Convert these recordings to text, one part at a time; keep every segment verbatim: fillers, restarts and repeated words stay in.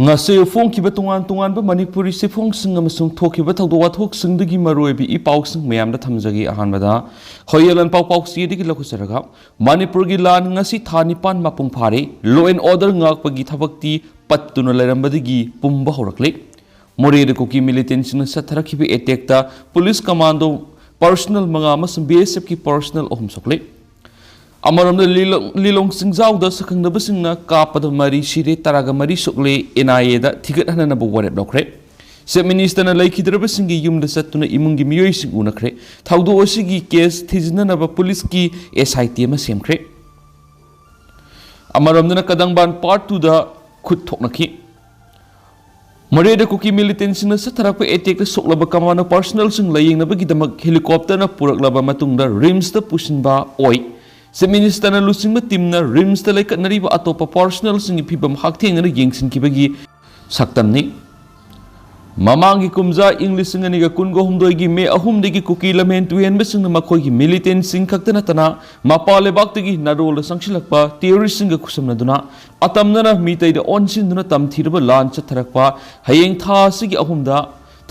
ꯉꯁꯤ ꯐꯣꯡꯈꯤꯕ ꯇꯣꯉꯥꯟ ꯇꯣꯉꯥꯟꯕ ꯃꯅꯤꯄꯨꯔꯤ ꯆꯦꯐꯣꯡꯁꯤꯡ ꯑꯃꯁꯨꯡ ꯊꯣꯛꯈꯤꯕ ꯊꯧꯗꯣꯛ ꯋꯥꯊꯣꯛꯁꯤꯡꯗꯒꯤ ꯃꯔꯨꯑꯣꯏꯕ ꯏ ꯄꯥꯎꯁꯤꯡ ꯃꯌꯥꯝꯗ ꯊꯝꯖꯒꯦ꯫ ꯑꯍꯥꯟꯕꯗ ꯈꯣꯌꯦꯜ ꯂꯥꯟꯄꯥꯎ ꯄꯥꯎꯆꯦꯗꯒꯤ ꯂꯧꯈꯠꯆꯔꯒ, ꯃꯅꯤꯄꯨꯔꯒꯤ ꯂꯥꯟ ꯉꯁꯤ ꯊꯥ ꯅꯤꯄꯥꯟ ꯃꯄꯨꯡ ꯐꯥꯔꯦ꯫ Law and order ꯉꯥꯛꯄꯒꯤ ꯊꯕꯛꯇꯤ ꯄꯠꯇꯨꯅ ꯂꯩꯔꯝꯕꯗꯒꯤ ꯄꯨꯝꯕ ꯍꯧꯔꯛꯂꯦ꯫ ꯃꯣꯔꯦꯗ ꯀꯨꯀꯤ ꯃꯤꯂꯤꯇꯦꯟꯁꯤꯡꯅ ꯆꯠꯊꯔꯛꯈꯤꯕ ꯑꯦꯇꯦꯛꯇ ꯄꯨꯂꯤꯁ ꯀꯃꯥꯟꯗꯣ ꯄꯔꯁꯅꯦꯜ ꯃꯉꯥ ꯑꯃꯁꯨꯡ ꯕꯤ ꯑꯦꯁ ꯑꯦꯐꯀꯤ ꯄꯔꯁꯅꯦꯜ ꯑꯍꯨꯝ ꯁꯣꯛꯂꯦ꯫ ꯑꯃꯔꯣꯝꯗ ꯂꯤꯂꯣꯡ ꯂꯤꯂꯣꯡ ꯆꯤꯡꯖꯥꯎꯗ ꯁꯛꯈꯪꯗꯕꯁꯤꯡꯅ ꯀꯥꯞꯄꯗ ꯃꯔꯤ ꯁꯤꯔꯦ, ꯇꯔꯥꯒ ꯃꯔꯤ ꯁꯣꯛꯂꯦ꯫ ꯑꯦꯟ ꯑꯥꯏ ꯑꯦꯗ ꯊꯤꯒꯠꯍꯟꯅꯅꯕ ꯋꯥꯔꯦꯞ ꯂꯧꯈ꯭ꯔꯦ꯫ ꯆꯤꯐ ꯃꯤꯅꯤꯁꯇꯔꯅ ꯂꯩꯈꯤꯗ꯭ꯔꯕꯁꯤꯡꯒꯤ ꯌꯨꯝꯗ ꯆꯠꯇꯨꯅ ꯏꯃꯨꯡꯒꯤ ꯃꯤꯑꯣꯏꯁꯤꯡ ꯎꯅꯈ꯭ꯔꯦ꯫ ꯊꯧꯗꯣꯛ ꯑꯁꯤꯒꯤ ꯀꯦꯁ ꯊꯤꯖꯤꯟꯅꯅꯕ ꯄꯨꯂꯤꯁꯀꯤ ꯑꯦꯁ ꯑꯥꯏ ꯇꯤ ꯑꯃ ꯁꯦꯝꯈ꯭ꯔꯦ꯫ ꯑꯃꯔꯣꯝꯗꯅ ꯀꯗꯪꯕꯥꯟ ꯄꯥꯔꯠ ꯇꯨꯗ ꯈꯨꯠ ꯊꯣꯛꯅꯈꯤ꯫ ꯃꯣꯔꯦꯗ ꯀꯨꯀꯤ ꯃꯤꯂꯤꯇꯦꯟꯁꯤꯡꯅ ꯆꯠꯊꯔꯛꯄ ꯑꯦꯇꯦꯛꯇ ꯁꯣꯛꯂꯕ ꯀꯃꯥꯟꯗꯣ ꯄꯔꯁꯅꯦꯜꯁꯤꯡ ꯂꯥꯌꯦꯡꯅꯕꯒꯤꯗꯃꯛ ꯍꯦꯂꯤꯀꯣꯞꯇꯔꯅ ꯄꯨꯔꯛꯂꯕ ꯃꯇꯨꯡꯗ ꯔꯤꯝꯁꯇ ꯄꯨꯁꯤꯟꯕ ꯑꯣꯏ꯫ ꯆꯤꯐ ꯃꯤꯅꯤꯁꯇꯔꯅ ꯂꯨꯆꯤꯡꯕ ꯇꯤꯝꯅ ꯔꯤꯝꯁꯇ ꯂꯩꯈꯠꯅꯔꯤꯕ ꯑꯇꯣꯞꯄ ꯄꯔꯁꯅꯦꯜꯁꯤꯡꯒꯤ ꯐꯤꯕꯝ ꯍꯛꯊꯦꯡꯅꯅ ꯌꯦꯡꯁꯤꯟꯈꯤꯕꯒꯤ ꯁꯛꯇꯝꯅꯤ꯫ ꯃꯃꯥꯡꯒꯤ ꯀꯨꯝꯖꯥ ꯏꯪ ꯂꯤꯁꯤꯡ ꯑꯅꯤꯒ ꯀꯨꯟꯒ ꯍꯨꯝꯗꯣꯏꯒꯤ ꯃꯦ ꯑꯍꯨꯝꯗꯒꯤ ꯀꯨꯀꯤ ꯂꯝꯍꯦꯟ ꯇꯨꯍꯦꯟꯕꯁꯤꯡꯅ ꯃꯈꯣꯏꯒꯤ ꯃꯤꯂꯤꯇꯦꯟꯁꯤꯡ ꯈꯛꯇ ꯅꯠꯇꯅ ꯃꯄꯥꯟ ꯂꯩꯕꯥꯛꯇꯒꯤ ꯅꯥꯔꯣꯜꯗ ꯆꯪꯁꯤꯜꯂꯛꯄ ꯇꯦꯔꯣꯔꯤꯁꯁꯤꯡꯒ ꯈꯨꯠꯁꯝꯅꯗꯨꯅ ꯑꯇꯝꯅꯅ ꯃꯤꯇꯩꯗ ꯑꯣꯟꯁꯤꯟꯗꯨꯅ ꯇꯝꯊꯤꯔꯕ ꯂꯥꯟ ꯆꯠꯊꯔꯛꯄ ꯍꯌꯦꯡ ꯊꯥ ꯑꯁꯤꯒꯤ ꯑꯍꯨꯝꯗ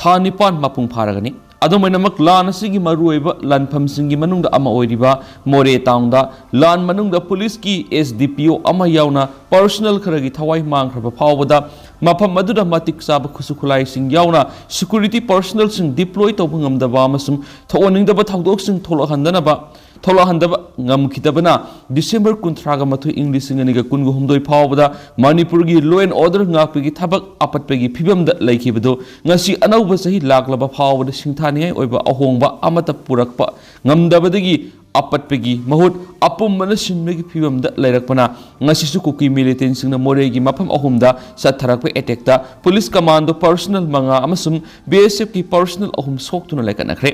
ꯊꯥ ꯅꯤꯄꯥꯟ ꯃꯄꯨꯡ ꯐꯥꯔꯒꯅꯤ꯫ ꯑꯗꯨꯝ ꯑꯣꯏꯅꯃꯛ, ꯂꯥꯟ ꯑꯁꯤꯒꯤ ꯃꯔꯨꯑꯣꯏꯕ ꯂꯥꯟꯐꯝꯁꯤꯡꯒꯤ ꯃꯅꯨꯡꯗ ꯑꯃ ꯑꯣꯏꯔꯤꯕ ꯃꯣꯔꯦ ꯇꯥꯎꯟꯗ ꯂꯥꯟ ꯃꯅꯨꯡꯗ ꯄꯨꯂꯤꯁꯀꯤ ꯑꯦꯁ ꯗꯤ ꯄꯤ ꯑꯣ ꯑꯃ ꯌꯥꯎꯅ ꯄꯔꯁꯅꯦꯜ ꯈꯔꯒꯤ ꯊꯋꯥꯏ ꯃꯥꯡꯈ꯭ꯔꯕ ꯐꯥꯎꯕꯗ ꯃꯐꯝ ꯑꯗꯨꯗ ꯃꯇꯤꯛ ꯆꯥꯕ ꯈꯨꯠꯁꯨ ꯈꯨꯠꯂꯥꯏꯁꯤꯡ ꯌꯥꯎꯅ ꯁꯦꯀ꯭ꯌꯨꯔꯤꯇꯤ ꯄꯔꯁꯅꯦꯜꯁꯤꯡ ꯗꯤꯄ꯭ꯂꯣꯏ ꯇꯧꯕ ꯉꯝꯗꯕ ꯑꯃꯁꯨꯡ ꯊꯣꯛꯍꯟꯅꯤꯡꯗꯕ ꯊꯧꯗꯣꯛꯁꯤꯡ ꯊꯣꯛꯂꯛꯍꯟꯗꯅꯕ ꯊꯣꯛꯂꯛꯍꯟꯗꯕ ꯉꯝꯈꯤꯗꯕꯅ ꯗꯤꯁꯦꯝꯕꯔ ꯀꯨꯟꯊ꯭ꯔꯥꯒ ꯃꯥꯊꯣꯏ ꯏꯪ ꯂꯤꯁꯤꯡ ꯑꯅꯤꯒ ꯀꯨꯟꯒ ꯍꯨꯝꯗꯣꯏ ꯐꯥꯎꯕꯗ ꯃꯅꯤꯄꯨꯔꯒꯤ law and order ꯉꯥꯛꯄꯒꯤ ꯊꯕꯛ ꯑꯄꯠꯄꯒꯤ ꯐꯤꯕꯝꯗ ꯂꯩꯈꯤꯕꯗꯨ ꯉꯁꯤ ꯑꯅꯧꯕ ꯆꯍꯤ ꯂꯥꯛꯂꯕ ꯐꯥꯎꯕꯗ ꯁꯤꯡꯊꯥꯅꯤꯡꯉꯥꯏ ꯑꯣꯏꯕ ꯑꯍꯣꯡꯕ ꯑꯃꯠꯇ ꯄꯨꯔꯛꯄ ꯉꯝꯗꯕꯗꯒꯤ ꯑꯄꯠꯄꯒꯤ ꯃꯍꯨꯠ ꯑꯄꯨꯝꯕꯅ ꯁꯤꯟꯕꯒꯤ ꯐꯤꯕꯝꯗ ꯂꯩꯔꯛꯄꯅ ꯉꯁꯤꯁꯨ ꯀꯨꯀꯤ ꯃꯤꯂꯤꯇꯦꯟꯁꯤꯡꯅ ꯃꯣꯔꯦꯒꯤ ꯃꯐꯝ ꯑꯍꯨꯝꯗ ꯆꯠꯊꯔꯛꯄ ꯑꯦꯇꯦꯛꯇ ꯄꯨꯂꯤꯁ ꯀꯃꯥꯟꯗꯣ ꯄꯔꯁꯅꯦꯜ ꯃꯉꯥ ꯑꯃꯁꯨꯡ ꯕꯤ ꯑꯦꯁ ꯑꯦꯐꯀꯤ ꯄꯔꯁꯅꯦꯜ ꯑꯍꯨꯝ ꯁꯣꯛꯇꯨꯅ ꯂꯩꯈꯠꯅꯈ꯭ꯔꯦ꯫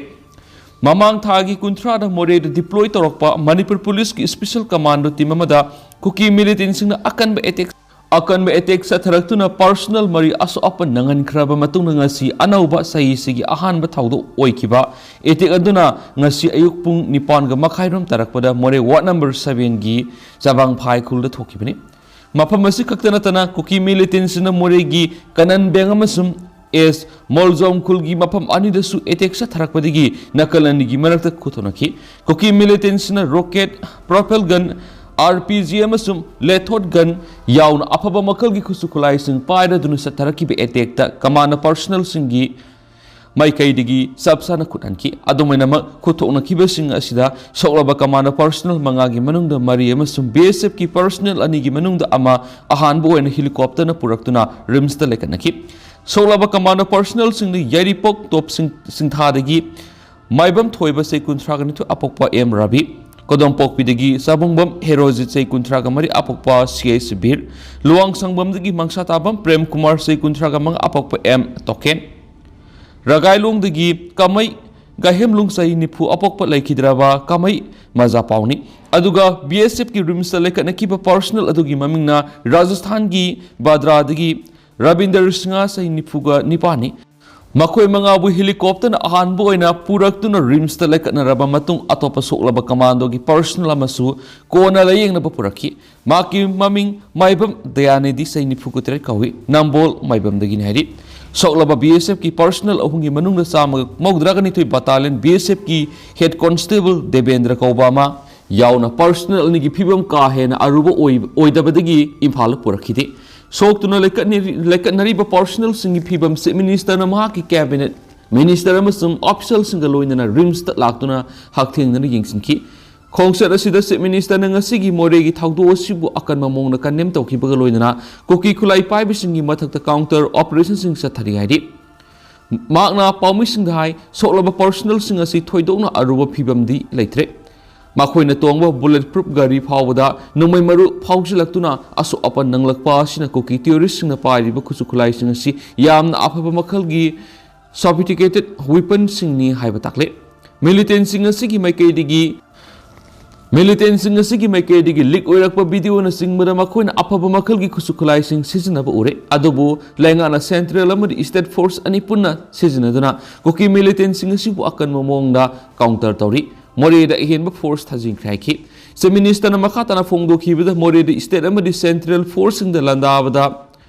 ꯃꯃꯥꯡ ꯊꯥꯒꯤ ꯀꯨꯟꯊ꯭ꯔꯥꯗ ꯃꯣꯔꯦꯗ ꯗꯤꯄ꯭ꯂꯣꯏ ꯇꯧꯔꯛꯄ ꯃꯅꯤꯄꯨꯔ ꯄꯨꯂꯤꯁꯀꯤ ꯁ꯭ꯄꯦꯁꯦꯜ ꯀꯃꯥꯟꯗꯣ ꯇꯤꯝ ꯑꯃꯗ ꯀꯨꯀꯤ ꯃꯤꯂꯤꯇꯦꯟꯁꯤꯡꯅ ꯑꯀꯟꯕ ꯑꯦꯇꯦꯛ ꯑꯀꯟꯕ ꯑꯦꯇꯦꯛ ꯆꯠꯊꯔꯛꯇꯨꯅ ꯄꯔꯁꯅꯦꯜ ꯃꯔꯤ ꯑꯁꯣꯛ ꯑꯄꯟ ꯅꯪꯍꯟꯈ꯭ꯔꯕ ꯃꯇꯨꯡꯗ ꯉꯁꯤ ꯑꯅꯧꯕ ꯆꯍꯤꯁꯤꯒꯤ ꯑꯍꯥꯟꯕ ꯊꯧꯗꯣꯛ ꯑꯣꯏꯈꯤꯕ ꯑꯦꯇꯦꯛ ꯑꯗꯨꯅ ꯉꯁꯤ ꯑꯌꯨꯛ ꯄꯨꯡ ꯅꯤꯄꯥꯟꯒ ꯃꯈꯥꯏꯔꯣꯝ ꯇꯥꯔꯛꯄꯗ ꯃꯣꯔꯦ ꯋꯥꯔꯗ ꯅꯝꯕꯔ ꯁꯚꯦꯟꯒꯤ ꯆꯕꯥꯡꯐꯥꯏ ꯈꯨꯜꯗ ꯊꯣꯛꯈꯤꯕꯅꯤ꯫ ꯃꯐꯝ ꯑꯁꯤ ꯈꯛꯇ ꯅꯠꯇꯅ ꯀꯨꯀꯤ ꯃꯤꯂꯤꯇꯦꯟꯁꯤꯅ ꯃꯣꯔꯦꯒꯤ ꯀꯅꯟ ꯕꯦꯡ ꯑꯃꯁꯨꯡ ꯑꯦꯁ ꯃꯣꯜꯖꯣꯝ ꯈꯨꯜꯒꯤ ꯃꯐꯝ ꯑꯅꯤꯗꯁꯨ ꯑꯦꯇꯦꯛ ꯆꯠꯊꯔꯛꯄꯗꯒꯤ ꯅꯥꯀꯜ ꯑꯅꯤꯒꯤ ꯃꯔꯛꯇ ꯈꯨꯠꯊꯣꯛꯅꯈꯤ꯫ ꯀꯨꯀꯤ ꯃꯤꯂꯤꯇꯦꯟꯁꯤꯅ rocket, propel gun, R P G ꯑꯃꯁꯨꯡ ꯂꯦꯊꯣꯠ ꯒꯟ ꯌꯥꯎꯅ ꯑꯐꯕ ꯃꯈꯜꯒꯤ ꯈꯨꯠꯁꯨ ꯈꯨꯠꯂꯥꯏꯁꯤꯡ ꯄꯥꯏꯔꯗꯨꯅ ꯆꯠꯊꯔꯛꯈꯤꯕ ꯑꯦꯇꯦꯛꯇ ꯀꯃꯥꯟꯗꯣ ꯄꯔꯁꯅꯦꯜꯁꯤꯡꯒꯤ ꯃꯥꯏꯀꯩꯗꯒꯤ ꯆꯞ ꯆꯥꯅ ꯈꯨꯠꯍꯟꯈꯤ꯫ ꯑꯗꯨꯝ ꯑꯣꯏꯅꯃꯛ, ꯈꯨꯠꯊꯣꯛꯅꯈꯤꯕꯁꯤꯡ ꯑꯁꯤꯗ ꯁꯣꯛꯂꯕ ꯀꯃꯥꯟꯗꯣ ꯄꯔꯁꯅꯦꯜ ꯃꯉꯥꯒꯤ ꯃꯅꯨꯡꯗ ꯃꯔꯤ ꯑꯃꯁꯨꯡ ꯕꯤ ꯑꯦꯁ ꯑꯦꯐꯀꯤ ꯄꯔꯁꯅꯦꯜ ꯑꯅꯤꯒꯤ ꯃꯅꯨꯡꯗ ꯑꯃ ꯑꯍꯥꯟꯕ ꯑꯣꯏꯅ ꯍꯦꯂꯤꯀꯣꯞꯇꯔꯅ ꯄꯨꯔꯛꯇꯨꯅ ꯔꯤꯝꯁꯇ ꯂꯩꯈꯠꯅꯈꯤ꯫ ꯁꯣꯛꯂꯕ ꯀꯃꯥꯟꯗꯣ ꯄꯔꯁꯅꯦꯜꯁꯤꯡꯗ ꯌꯥꯏꯔꯤꯄꯣꯛ ꯇꯣꯞ ꯁꯤꯡ-, ꯁꯤꯡꯊꯥꯗꯒꯤ ꯃꯥꯏꯕꯝ ꯊꯣꯏꯕ, ꯆꯍꯤ ꯀꯨꯟꯊ꯭ꯔꯥꯒ ꯅꯤꯊꯣꯏ, ꯑꯄꯣꯛꯄ ꯑꯦꯝ ꯔꯕꯤ, ꯀꯣꯗꯣꯝꯄꯣꯛꯄꯤꯗꯒꯤ ꯆꯥꯕꯨꯡꯕꯝ ꯍꯦꯔꯣꯖꯤꯠ, ꯆꯍꯤ ꯀꯨꯟꯊ꯭ꯔꯥꯒ ꯃꯔꯤ, ꯑꯄꯣꯛꯄ ꯁꯤ ꯑꯩꯆ ꯕꯤꯔ, ꯂꯨꯋꯥꯡꯁꯪꯕꯝꯗꯒꯤ ꯃꯪꯁꯥꯇꯥꯕꯝ ꯄ꯭ꯔꯦꯝ ꯀꯨꯃꯥꯔ, ꯆꯍꯤ ꯀꯨꯟꯊ꯭ꯔꯥꯒ ꯃꯉꯥ, ꯑꯄꯣꯛꯄ ꯑꯦꯝ ꯇꯣꯀꯦꯟ, ꯔꯒꯥꯏꯂꯣꯡꯗꯒꯤ ꯀꯃꯩ ꯒꯥꯏꯍꯦꯝꯂꯨꯡ, ꯆꯍꯤ ꯅꯤꯐꯨ, ꯑꯄꯣꯛꯄ ꯂꯩꯈꯤꯗ꯭ꯔꯕ ꯀꯃꯩ ꯃꯖꯥꯄꯥꯎꯅꯤ꯫ ꯑꯗꯨꯒ ꯕꯤ ꯑꯦꯁ ꯑꯦꯐꯀꯤ ꯔꯤꯝꯁꯇ ꯂꯩꯈꯠꯅꯈꯤꯕ ꯄꯔꯁꯅꯦꯜ ꯑꯗꯨꯒꯤ ꯃꯃꯤꯡꯅ ꯔꯥꯖꯁꯊꯥꯟꯒꯤ ꯕꯥꯗ꯭ꯔꯥꯗꯒꯤ ꯔꯕꯤꯟꯗꯔ ꯁꯤꯡꯍ, ꯆꯍꯤ ꯅꯤꯐꯨꯒ ꯅꯤꯄꯥꯟꯅꯤ꯫ ꯃꯈꯣꯏ ꯃꯉꯥꯕꯨ ꯍꯦꯂꯤꯀꯣꯞꯇꯔꯅ ꯑꯍꯥꯟꯕ ꯑꯣꯏꯅ ꯄꯨꯔꯛꯇꯨꯅ ꯔꯤꯝꯁꯇ ꯂꯩꯈꯠꯅꯔꯕ ꯃꯇꯨꯡ, ꯑꯇꯣꯞꯄ ꯁꯣꯛꯂꯕ ꯀꯃꯥꯟꯗꯣꯒꯤ ꯄꯔꯁꯅꯦꯜ ꯑꯃꯁꯨ ꯀꯣꯟꯅ ꯂꯥꯌꯦꯡꯅꯕ ꯄꯨꯔꯛꯈꯤ꯫ ꯃꯍꯥꯛꯀꯤ ꯃꯃꯤꯡ ꯃꯥꯏꯕꯝ ꯗꯌꯥꯅꯤꯙꯤ, ꯆꯍꯤ ꯅꯤꯐꯨꯒ ꯇꯔꯦꯠ ꯀꯧꯏ, ꯅꯝꯕꯣꯜ ꯃꯥꯏꯕꯝꯗꯒꯤꯅꯤ ꯍꯥꯏꯔꯤ꯫ ꯁꯣꯛꯂꯕ ꯕꯤ ꯑꯦꯁ ꯑꯦꯐꯀꯤ ꯄꯔꯁꯅꯦꯜ ꯑꯍꯨꯝꯒꯤ ꯃꯅꯨꯡꯗ ꯆꯥꯝꯃꯒ ꯃꯧꯗ꯭ꯔꯥꯒ ꯅꯤꯊꯣꯏ ꯕꯇꯥꯂꯤꯌꯟ ꯕꯤ ꯑꯦꯁ ꯑꯦꯐꯀꯤ ꯍꯦꯗ ꯀꯣꯟꯁꯇꯦꯕꯜ ꯗꯦꯕꯦꯟꯗ꯭ꯔ ꯀꯧꯕ ꯑꯃ ꯌꯥꯎꯅ ꯄꯔꯁꯅꯦꯜ ꯑꯅꯤꯒꯤ ꯐꯤꯕꯝ ꯀꯥ ꯍꯦꯟꯅ ꯑꯔꯨꯕ ꯑꯣꯏ-, ꯑꯣꯏꯗꯕꯗꯒꯤ ꯏꯝꯐꯥꯜꯗ ꯄꯨꯔꯛꯈꯤꯗꯦ꯫ ꯁꯣꯛꯇꯨꯅ ꯂꯩꯈꯠꯅꯔꯤ-, ꯂꯩꯈꯠꯅꯔꯤꯕ ꯄꯔꯁꯅꯦꯜꯁꯤꯡꯒꯤ ꯐꯤꯕꯝ ꯆꯤꯐ ꯃꯤꯅꯤꯁꯇꯔꯅ ꯃꯍꯥꯛꯀꯤ ꯀꯦꯕꯤꯅꯦꯠ ꯃꯤꯅꯤꯁꯇꯔ ꯑꯃꯁꯨꯡ ꯑꯣꯐꯤꯁꯤꯌꯦꯜꯁꯤꯡꯒ ꯂꯣꯏꯅꯅ ꯔꯤꯝꯁꯇ ꯂꯥꯛꯇꯨꯅ ꯍꯛꯊꯦꯡꯅꯅ ꯌꯦꯡꯁꯤꯟꯈꯤ꯫ ꯈꯣꯡꯆꯠ ꯑꯁꯤꯗ ꯆꯤꯐ ꯃꯤꯅꯤꯁꯇꯔꯅ ꯉꯁꯤꯒꯤ ꯃꯣꯔꯦꯒꯤ ꯊꯧꯗꯣꯛ ꯑꯁꯤꯕꯨ ꯑꯀꯟꯕ ꯃꯑꯣꯡꯗ ꯀꯟꯗꯦꯝ ꯇꯧꯈꯤꯕꯒ ꯂꯣꯏꯅꯅ ꯀꯨꯀꯤ ꯈꯨꯠꯂꯥꯏ ꯄꯥꯏꯕꯁꯤꯡꯒꯤ ꯃꯊꯛꯇ ꯀꯥꯎꯟꯇꯔ ꯑꯣꯄꯔꯦꯁꯟꯁꯤꯡ ꯆꯠꯊꯔꯤ ꯍꯥꯏꯔꯤ꯫ ꯃꯍꯥꯛꯅ ꯄꯥꯎꯃꯤꯁꯤꯡꯗ ꯍꯥꯏ, ꯁꯣꯛꯂꯕ ꯄꯔꯁꯅꯦꯜꯁꯤꯡ ꯑꯁꯤ ꯊꯣꯏꯗꯣꯛꯅ ꯑꯔꯨꯕ ꯐꯤꯕꯝꯗꯤ ꯂꯩꯇ꯭ꯔꯦ꯫ ꯃꯈꯣꯏꯅ ꯇꯣꯡꯕ ꯕꯨꯂꯦꯠ ꯄ꯭ꯔꯨꯐ ꯒꯥꯔꯤ ꯐꯥꯎꯕꯗ ꯅꯣꯡꯃꯩ ꯃꯔꯨ ꯐꯥꯎꯖꯤꯜꯂꯛꯇꯨꯅ ꯑꯁꯣꯛ ꯑꯄꯟ ꯅꯪꯂꯛꯄ ꯑꯁꯤꯅ ꯀꯨꯀꯤ ꯇꯦꯔꯣꯔꯤꯁꯁꯤꯡꯅ ꯄꯥꯏꯔꯤꯕ ꯈꯨꯠꯁꯨ ꯈꯨꯠꯂꯥꯏꯁꯤꯡ ꯑꯁꯤ ꯌꯥꯝꯅ ꯑꯐꯕ ꯃꯈꯜꯒꯤ ꯁꯣꯐꯤꯁꯇꯤꯀꯦꯇꯦꯗ ꯋꯦꯄꯟꯁꯤꯡꯅꯤ ꯍꯥꯏꯕ ꯇꯥꯛꯂꯦ꯫ ꯃꯤꯂꯤꯇꯦꯟꯁꯤꯡ ꯑꯁꯤꯒꯤ ꯃꯥꯏꯀꯩꯗꯒꯤ, ꯃꯤꯂꯤꯇꯦꯟꯁꯤꯡ ꯑꯁꯤꯒꯤ ꯃꯥꯏꯀꯩꯗꯒꯤ ꯂꯤꯛ ꯑꯣꯏꯔꯛꯄ ꯚꯤꯗꯤꯑꯣꯅꯆꯤꯡꯕꯗ ꯃꯈꯣꯏꯅ ꯑꯐꯕ ꯃꯈꯜꯒꯤ ꯈꯨꯠꯁꯨ ꯈꯨꯠꯂꯥꯏꯁꯤꯡ ꯁꯤꯖꯤꯟꯅꯕ ꯎꯔꯦ, ꯑꯗꯨꯕꯨ ꯂꯩꯉꯥꯛꯅ ꯁꯦꯟꯇ꯭ꯔꯦꯜ ꯑꯃꯗꯤ ꯁ꯭ꯇꯦꯠ ꯐꯣꯔꯁ ꯑꯅꯤ ꯄꯨꯟꯅ ꯁꯤꯖꯤꯟꯅꯗꯨꯅ ꯀꯨꯀꯤ ꯃꯤꯂꯤꯇꯦꯟꯁꯤꯡ ꯑꯁꯤꯕꯨ ꯑꯀꯟꯕ ꯃꯑꯣꯡꯗ ꯀꯥꯎꯟꯇꯔ ꯇꯧꯔꯤ꯫ ꯃꯣꯔꯦꯗ ꯑꯍꯦꯟꯕ ꯐꯣꯔꯁ ꯊꯥꯖꯤꯟꯈ꯭ꯔꯦ ꯍꯥꯏꯈꯤ꯫ ꯆꯤꯐ ꯃꯤꯅꯤꯁꯇꯔꯅ ꯃꯈꯥ ꯇꯥꯅ ꯐꯣꯡꯗꯣꯛꯈꯤꯕꯗ, ꯃꯣꯔꯦꯗ ꯁ꯭ꯇꯦꯠ ꯑꯃꯗꯤ ꯁꯦꯟꯇ꯭ꯔꯦꯜ ꯐꯣꯔꯁꯁꯤꯡꯗ ꯂꯥꯟꯗꯥꯕꯗ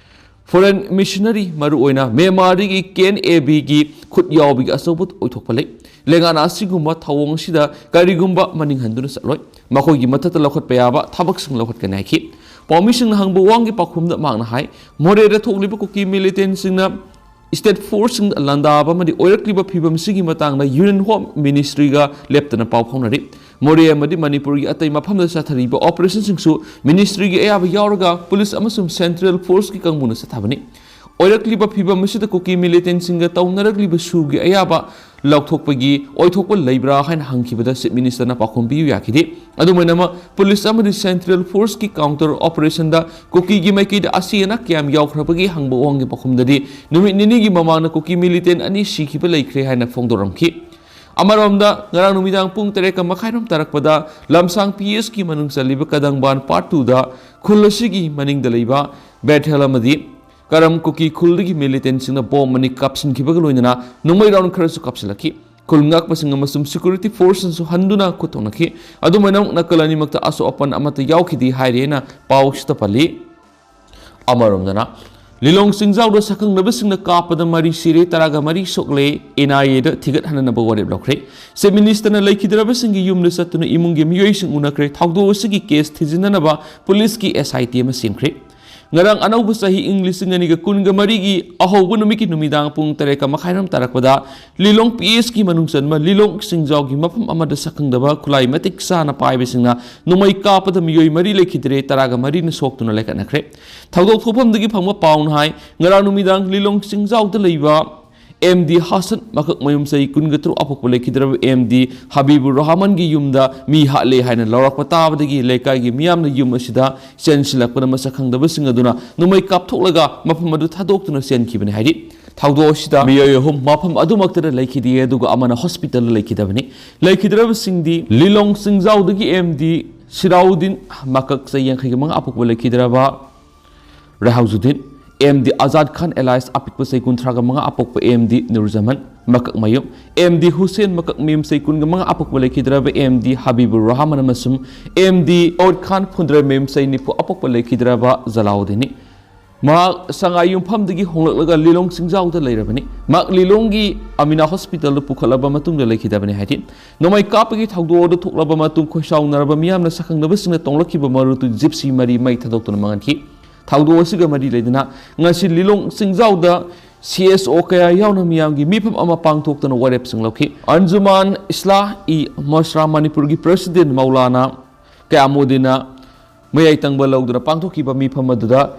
ꯐꯣꯔꯦꯟ ꯃꯤꯁꯅꯔꯤ, ꯃꯔꯨꯑꯣꯏꯅ ꯃ꯭ꯌꯥꯟꯃꯥꯔꯗꯒꯤ ꯀꯦ ꯑꯦꯟ ꯑꯦ ꯕꯤꯒꯤ ꯈꯨꯠ ꯌꯥꯎꯕꯒꯤ ꯑꯆꯧꯕ ꯑꯣꯏꯊꯣꯛꯄ ꯂꯩ꯫ ꯂꯦꯡꯒꯥꯅ ꯑꯁꯤꯒꯨꯝꯕ ꯊꯧꯑꯣꯡ ꯑꯁꯤꯗ ꯀꯔꯤꯒꯨꯝꯕ ꯃꯅꯤꯡ ꯍꯟꯗꯨꯅ ꯆꯠꯂꯣꯏ꯫ ꯃꯈꯣꯏꯒꯤ ꯃꯊꯛꯇ ꯂꯧꯈꯠꯄ ꯌꯥꯕ ꯊꯕꯛꯁꯤꯡ ꯂꯧꯈꯠꯀꯅꯤ ꯍꯥꯏꯈꯤ꯫ ꯄꯥꯎꯃꯤꯁꯤꯡꯅ ꯍꯪꯕ ꯋꯥꯍꯪꯒꯤ ꯄꯥꯎꯈꯨꯝꯗ ꯃꯍꯥꯛꯅ ꯍꯥꯏ, ꯃꯣꯔꯦꯗ ꯊꯣꯛꯂꯤꯕ ꯀꯨꯀꯤ ꯃꯤꯂꯤꯇꯦꯟꯁꯤꯡꯅ ꯁ꯭ꯇꯦꯠ ꯐꯣꯔꯁꯁꯤꯡꯗ ꯂꯥꯟꯗꯥꯕ ꯑꯃꯗꯤ ꯑꯣꯏꯔꯛꯂꯤꯕ ꯐꯤꯕꯝꯁꯤꯒꯤ ꯃꯇꯥꯡꯗ ꯌꯨꯅꯤꯌꯟ ꯍꯣꯝ ꯃꯤꯅꯤꯁꯇ꯭ꯔꯤꯒ ꯂꯦꯞꯇꯅ ꯄꯥꯎ ꯐꯥꯎꯅꯔꯤ꯫ ꯃꯣꯔꯦ ꯑꯃꯗꯤ ꯃꯅꯤꯄꯨꯔꯒꯤ ꯑꯇꯩ ꯃꯐꯝꯗ ꯆꯠꯊꯔꯤꯕ ꯑꯣꯄꯔꯦꯁꯟꯁꯤꯡꯁꯨ ꯃꯤꯅꯤꯁꯇ꯭ꯔꯤꯒꯤ ꯑꯌꯥꯕ ꯌꯥꯎꯔꯒ ꯄꯨꯂꯤꯁ ꯑꯃꯁꯨꯡ ꯁꯦꯟꯇ꯭ꯔꯦꯜ ꯐꯣꯔꯁꯀꯤ ꯀꯥꯡꯕꯨꯅ ꯆꯠꯊꯕꯅꯤ꯫ ꯑꯣꯏꯔꯛꯂꯤꯕ ꯐꯤꯕꯝ ꯑꯁꯤꯗ ꯀꯨꯀꯤ ꯃꯤꯂꯤꯇꯦꯟꯁꯤꯡꯒ ꯇꯧꯅꯔꯛꯂꯤꯕ ꯁꯨꯒꯤ ꯑꯌꯥꯕ ꯂꯧꯊꯣꯛꯄꯒꯤ ꯑꯣꯏꯊꯣꯛꯄ ꯂꯩꯕ꯭ꯔꯥ ꯍꯥꯏꯅ ꯍꯪꯈꯤꯕꯗ ꯆꯤꯐ ꯃꯤꯅꯤꯁꯇꯔꯅ ꯄꯥꯎꯈꯨꯝ ꯄꯤꯕ ꯌꯥꯈꯤꯗꯦ꯫ ꯑꯗꯨꯃꯥꯏꯅꯃꯛ ꯄꯨꯂꯤꯁ ꯑꯃꯗꯤ ꯁꯦꯟꯇ꯭ꯔꯦꯜ ꯐꯣꯔꯁꯀꯤ ꯀꯥꯎꯟꯇꯔ ꯑꯣꯄꯔꯦꯁꯟꯗ ꯀꯨꯀꯤꯒꯤ ꯃꯥꯏꯀꯩꯗ ꯑꯁꯤ ꯑꯅꯥ ꯀꯌꯥꯝ ꯌꯥꯎꯈ꯭ꯔꯕꯒꯦ ꯍꯪꯕ ꯋꯥꯍꯪꯒꯤ ꯄꯥꯎꯈꯨꯝꯗꯗꯤ, ꯅꯨꯃꯤꯠ ꯅꯤꯅꯤꯒꯤ ꯃꯃꯥꯡꯗ ꯀꯨꯀꯤ ꯃꯤꯂꯤꯇꯦꯟ ꯑꯅꯤ ꯁꯤꯈꯤꯕ ꯂꯩꯈ꯭ꯔꯦ ꯍꯥꯏꯅ ꯐꯣꯡꯗꯣꯔꯝꯈꯤ꯫ ꯑꯃꯔꯣꯝꯗ, ꯉꯔꯥꯡ ꯅꯨꯃꯤꯗꯥꯡ ꯄꯨꯡ ꯇꯔꯦꯠꯀ ꯃꯈꯥꯏꯔꯣꯝ ꯇꯥꯔꯛꯄꯗ ꯂꯝꯁꯥꯡ ꯄꯤ ꯑꯦꯁꯀꯤ ꯃꯅꯨꯡ ꯆꯜꯂꯤꯕ ꯀꯗꯪꯕꯥꯟ ꯄꯥꯔꯠ ꯇꯨꯗ ꯈꯨꯜ ꯑꯁꯤꯒꯤ ꯃꯅꯤꯡꯗ ꯂꯩꯕ ꯕꯦꯊꯦꯜ ꯑꯃꯗꯤ ꯀꯔꯝ ꯀꯨꯀꯤ ꯈꯨꯜꯗꯒꯤ ꯃꯤꯂꯤꯇꯦꯟꯁꯤꯡꯅ ꯕꯣꯝ ꯑꯅꯤ ꯀꯥꯞꯁꯤꯟꯈꯤꯕꯒ ꯂꯣꯏꯅꯅ ꯅꯣꯡꯃꯩ ꯔꯥꯎꯟ ꯈꯔꯁꯨ ꯀꯥꯞꯁꯤꯜꯂꯛꯈꯤ꯫ ꯈꯨꯜ ꯉꯥꯛꯄꯁꯤꯡ ꯑꯃꯁꯨꯡ ꯁꯦꯀ꯭ꯌꯨꯔꯤꯇꯤ ꯐꯣꯔꯁꯅꯁꯨ ꯍꯟꯗꯨꯅ ꯈꯨꯠ ꯊꯣꯛꯅꯈꯤ꯫ ꯑꯗꯨꯃꯥꯏꯅ ꯅꯥꯀꯜ ꯑꯅꯤꯃꯛꯇ ꯑꯁꯣꯛ ꯑꯄꯟ ꯑꯃꯠꯇ ꯌꯥꯎꯈꯤꯗꯦ ꯍꯥꯏꯔꯤ ꯍꯥꯏꯅ ꯄꯥꯎꯁꯤꯗ ꯄꯜꯂꯤ꯫ ꯑꯃꯔꯣꯝꯗꯅ, ꯂꯤꯂꯣꯡ ꯆꯤꯡꯖꯥꯎꯗ ꯁꯛꯈꯪꯅꯕꯁꯤꯡꯅ ꯀꯥꯞꯄꯗ ꯃꯔꯤ ꯁꯤꯔꯦ, ꯇꯔꯥꯒ ꯃꯔꯤ ꯁꯣꯛꯂꯦ, ꯑꯦꯟ ꯑꯥꯏ ꯑꯦꯗ ꯊꯤꯒꯠꯍꯟꯅꯅꯕ ꯋꯥꯔꯦꯞ ꯂꯧꯈ꯭ꯔꯦ꯫ ꯆꯤꯐ ꯃꯤꯅꯤꯁꯇꯔꯅ ꯂꯩꯈꯤꯗ꯭ꯔꯕꯁꯤꯡꯒꯤ ꯌꯨꯝꯗ ꯆꯠꯇꯨꯅ ꯏꯃꯨꯡꯒꯤ ꯃꯤꯑꯣꯏꯁꯤꯡ ꯎꯅꯈ꯭ꯔꯦ꯫ ꯊꯧꯗꯣꯛ ꯑꯁꯤꯒꯤ ꯀꯦꯁ ꯊꯤꯖꯤꯟꯅꯅꯕ ꯄꯨꯂꯤꯁꯀꯤ ꯑꯦꯁ ꯑꯥꯏ ꯇꯤ ꯑꯃ ꯁꯦꯝꯈ꯭ꯔꯦ꯫ ꯉꯔꯥꯡ ꯑꯅꯧꯕ ꯆꯍꯤ ꯏꯪ ꯂꯤꯁꯤꯡ ꯑꯅꯤꯒ ꯀꯨꯟꯒ ꯃꯔꯤꯒꯤ ꯑꯍꯧꯕ ꯅꯨꯃꯤꯠꯀꯤ ꯅꯨꯃꯤꯗꯥꯡ ꯄꯨꯡ ꯇꯔꯦꯠꯀ ꯃꯈꯥꯏꯔꯣꯝ ꯇꯥꯔꯛꯄꯗ ꯂꯤꯂꯣꯡ ꯄꯤ ꯑꯦꯁꯀꯤ ꯃꯅꯨꯡ ꯆꯟꯕ ꯂꯤꯂꯣꯡ ꯆꯤꯡꯖꯥꯎꯒꯤ ꯃꯐꯝ ꯑꯃꯗ ꯁꯛꯈꯪꯗꯕ ꯈꯨꯠꯂꯥꯏ ꯃꯇꯤꯛ ꯆꯥꯅ ꯄꯥꯏꯕꯁꯤꯡꯅ ꯅꯣꯡꯃꯩ ꯀꯥꯞꯄꯗ ꯃꯤꯑꯣꯏ ꯃꯔꯤ ꯂꯩꯈꯤꯗ꯭ꯔꯦ, ꯇꯔꯥꯒ ꯃꯔꯤꯅ ꯁꯣꯛꯇꯨꯅ ꯂꯩꯈꯠꯅꯈ꯭ꯔꯦ꯫ ꯊꯧꯗꯣꯛ ꯊꯣꯛꯐꯝꯗꯒꯤ ꯐꯪꯕ ꯄꯥꯎꯅ ꯍꯥꯏ, ꯉꯔꯥꯡ ꯅꯨꯃꯤꯗꯥꯡ ꯂꯤꯂꯣꯡ ꯆꯤꯡꯖꯥꯎꯗ ꯂꯩꯕ ꯑꯦꯝ ꯗꯤ ꯍꯥꯁꯟ, ꯃꯀꯛꯃꯌꯨꯝ, ꯆꯍꯤ ꯀꯨꯟꯒ ꯇꯔꯨꯛ ꯑꯄꯣꯛꯄ ꯂꯩꯈꯤꯗ꯭ꯔꯕ ꯑꯦꯝ ꯗꯤ ꯍꯕꯤꯕꯨꯔ ꯔꯍꯃꯟꯒꯤ ꯌꯨꯝꯗ ꯃꯤ ꯍꯥꯠꯂꯦ ꯍꯥꯏꯅ ꯂꯧꯔꯛꯄ ꯇꯥꯕꯗꯒꯤ ꯂꯩꯀꯥꯏꯒꯤ ꯃꯤꯌꯥꯝꯅ ꯌꯨꯝ ꯑꯁꯤꯗ ꯆꯦꯟꯁꯤꯜꯂꯛꯄꯗ ꯃꯁꯛ ꯈꯪꯗꯕꯁꯤꯡ ꯑꯗꯨꯅ ꯅꯣꯡꯃꯩ ꯀꯥꯞꯊꯣꯛꯂꯒ ꯃꯐꯝ ꯑꯗꯨ ꯊꯥꯗꯣꯛꯇꯨꯅ ꯆꯦꯟꯈꯤꯕꯅꯤ ꯍꯥꯏꯔꯤ꯫ ꯊꯧꯗꯣꯛ ꯑꯁꯤꯗ ꯃꯤꯑꯣꯏ ꯑꯍꯨꯝ ꯃꯐꯝ ꯑꯗꯨꯃꯛꯇꯗ ꯂꯩꯈꯤꯗꯦ, ꯑꯗꯨꯒ ꯑꯃꯅ ꯍꯣꯁꯄꯤꯇꯥꯜꯗ ꯂꯩꯈꯤꯗꯕꯅꯤ꯫ ꯂꯩꯈꯤꯗ꯭ꯔꯕꯁꯤꯡꯗꯤ ꯂꯤꯂꯣꯡ ꯆꯤꯡꯖꯥꯎꯗꯒꯤ ꯑꯦꯝ ꯗꯤ ꯁꯤꯔꯥꯎꯗꯤꯟ, ꯃꯀꯛ ꯆꯍꯤ ꯌꯥꯡꯈꯩꯒ ꯃꯉꯥ ꯑꯄꯣꯛꯄ ꯂꯩꯈꯤꯗ꯭ꯔꯕ ꯔꯦꯍꯥꯎꯖꯨꯗꯤꯟ, ꯑꯦꯝ ꯗꯤ ꯑꯖꯥꯗ ꯈꯥꯟ alias ꯑꯄꯤꯛꯄ ꯆꯍꯤ ꯀꯨꯟꯊ꯭ꯔꯥꯒ ꯃꯉꯥ ꯑꯄꯣꯛꯄ ꯑꯦꯝ ꯗꯤ ꯅꯨꯔꯖꯃꯟ ꯃꯀꯛꯃꯌꯨꯝ, ꯑꯦꯝ ꯗꯤ ꯍꯨꯁꯦꯟ ꯃꯀꯛꯃꯌꯨꯝ ꯆꯍꯤ ꯀꯨꯟꯒ ꯃꯉꯥ ꯑꯄꯣꯛꯄ ꯂꯩꯈꯤꯗ꯭ꯔꯕ ꯑꯦꯝ ꯗꯤ ꯍꯕꯤꯕꯨꯔ ꯔꯍꯃꯟ ꯑꯃꯁꯨꯡ ꯑꯦꯝ ꯗꯤ ꯑꯣꯠ ꯈꯥꯟ ꯐꯨꯟꯗ꯭ꯔꯩꯃꯌꯨꯝ ꯆꯍꯤ ꯅꯤꯐꯨ ꯑꯄꯣꯛꯄ ꯂꯩꯈꯤꯗ꯭ꯔꯕ ꯖꯂꯥꯎꯗꯤꯟꯅꯤ꯫ ꯃꯍꯥꯛ ꯁꯉꯥꯏ ꯌꯨꯝꯐꯝꯗꯒꯤ ꯍꯣꯡꯂꯛꯂꯒ ꯂꯤꯂꯣꯡ ꯆꯤꯡꯖꯥꯎꯗ ꯂꯩꯔꯕꯅꯤ꯫ ꯃꯍꯥꯛ ꯂꯤꯂꯣꯡꯒꯤ ꯑꯃꯤꯅꯥ ꯍꯣꯁꯄꯤꯇꯥꯜꯗ ꯄꯨꯈꯠꯂꯕ ꯃꯇꯨꯡꯗ ꯂꯩꯈꯤꯗꯕꯅꯤ ꯍꯥꯏꯗꯤ, ꯅꯣꯡꯃꯩ ꯀꯥꯞꯄꯒꯤ ꯊꯧꯗꯣꯛ ꯑꯗꯨ ꯊꯣꯛꯂꯕ ꯃꯇꯨꯡ ꯈꯣꯏꯁꯥꯎꯅꯔꯕ ꯃꯤꯌꯥꯝꯅ ꯁꯛꯈꯪꯗꯕꯁꯤꯡꯅ ꯇꯣꯡꯂꯛꯈꯤꯕ ꯃꯔꯨꯇꯨ ꯖꯤꯞꯁꯤ ꯃꯔꯤ ꯃꯩ ꯊꯥꯗꯣꯛꯇꯨꯅ ꯃꯥꯡꯍꯟꯈꯤ꯫ ꯊꯧꯗꯣꯛ ꯑꯁꯤꯒ ꯃꯔꯤ ꯂꯩꯅꯅ ꯉꯁꯤ ꯂꯤꯂꯣꯡ ꯆꯤꯡꯖꯥꯎꯗ ꯁꯤ ꯑꯦꯁ ꯑꯣ ꯀꯌꯥ ꯌꯥꯎꯅ ꯃꯤꯌꯥꯝꯒꯤ ꯃꯤꯐꯝ ꯑꯃ ꯄꯥꯡꯊꯣꯛꯇꯨꯅ ꯋꯥꯔꯦꯞꯁꯤꯡ ꯂꯧꯈꯤ꯫ ꯑꯟꯖꯨꯃꯥꯟ ꯏꯁꯂꯥꯍ ꯏ ꯃꯁꯔꯥ ꯃꯅꯤꯄꯨꯔꯒꯤ ꯄ꯭ꯔꯦꯁꯤꯗꯦꯟ ꯃꯧꯂꯥꯅꯥ ꯀꯌꯥꯃꯨꯗꯤꯟꯅ ꯃꯌꯥꯏ ꯇꯪꯕ ꯂꯧꯗꯨꯅ ꯄꯥꯡꯊꯣꯛꯈꯤꯕ ꯃꯤꯐꯝ ꯑꯗꯨꯗ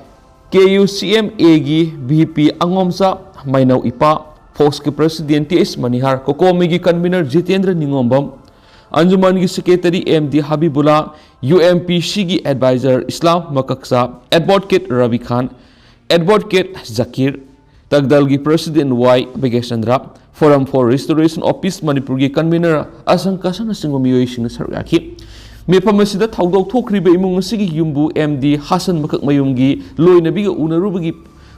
ꯀꯦ ꯌꯨ ꯁꯤ ꯑꯦꯝ ꯑꯦꯒꯤ ꯚꯤ ꯄꯤ ꯑꯉꯣꯝꯆꯥ ꯃꯩꯅꯧ ꯏꯄꯥ, ꯐꯣꯛꯁꯀꯤ ꯄ꯭ꯔꯦꯁꯤꯗꯦꯟ ꯇꯤ ꯑꯦꯁ ꯃꯅꯤꯍꯥꯔ, ꯀꯣꯀꯣꯃꯤꯒꯤ ꯀꯟꯚꯤꯅꯔ ꯖꯤꯇꯦꯟꯗ꯭ꯔ ꯅꯤꯉꯣꯝꯕꯝ, ꯑꯟꯖꯨꯃꯟꯒꯤ secretary M D Habibulla, U M P ꯁꯤꯒꯤ adviser Islam Makakcha, advocate Rabi Khan, advocate Zakir, ꯇꯒꯗꯜꯒꯤ president Y Bigeshchandra, Forum for Restoration of Peace ꯃꯅꯤꯄꯨꯔꯒꯤ ꯀꯟꯚꯤꯅꯔ ꯑꯁꯪ ꯀꯁꯪꯅꯆꯤꯡꯕ ꯃꯤꯑꯣꯏꯁꯤꯡꯅ ꯁꯔꯨꯛ ꯌꯥꯈꯤ꯫ ꯃꯤꯐꯝ ꯑꯁꯤꯗ ꯊꯧꯗꯣꯛ ꯊꯣꯛꯈ꯭ꯔꯤꯕ ꯏꯃꯨꯡ ꯑꯁꯤꯒꯤ ꯌꯨꯝꯕꯨ ꯑꯦꯝ ꯗꯤ ꯍꯥꯁꯟ ꯃꯀꯛꯃꯌꯨꯝꯒꯤ ꯂꯣꯏꯅꯕꯤꯒ ꯎꯅꯔꯨꯕꯒꯤ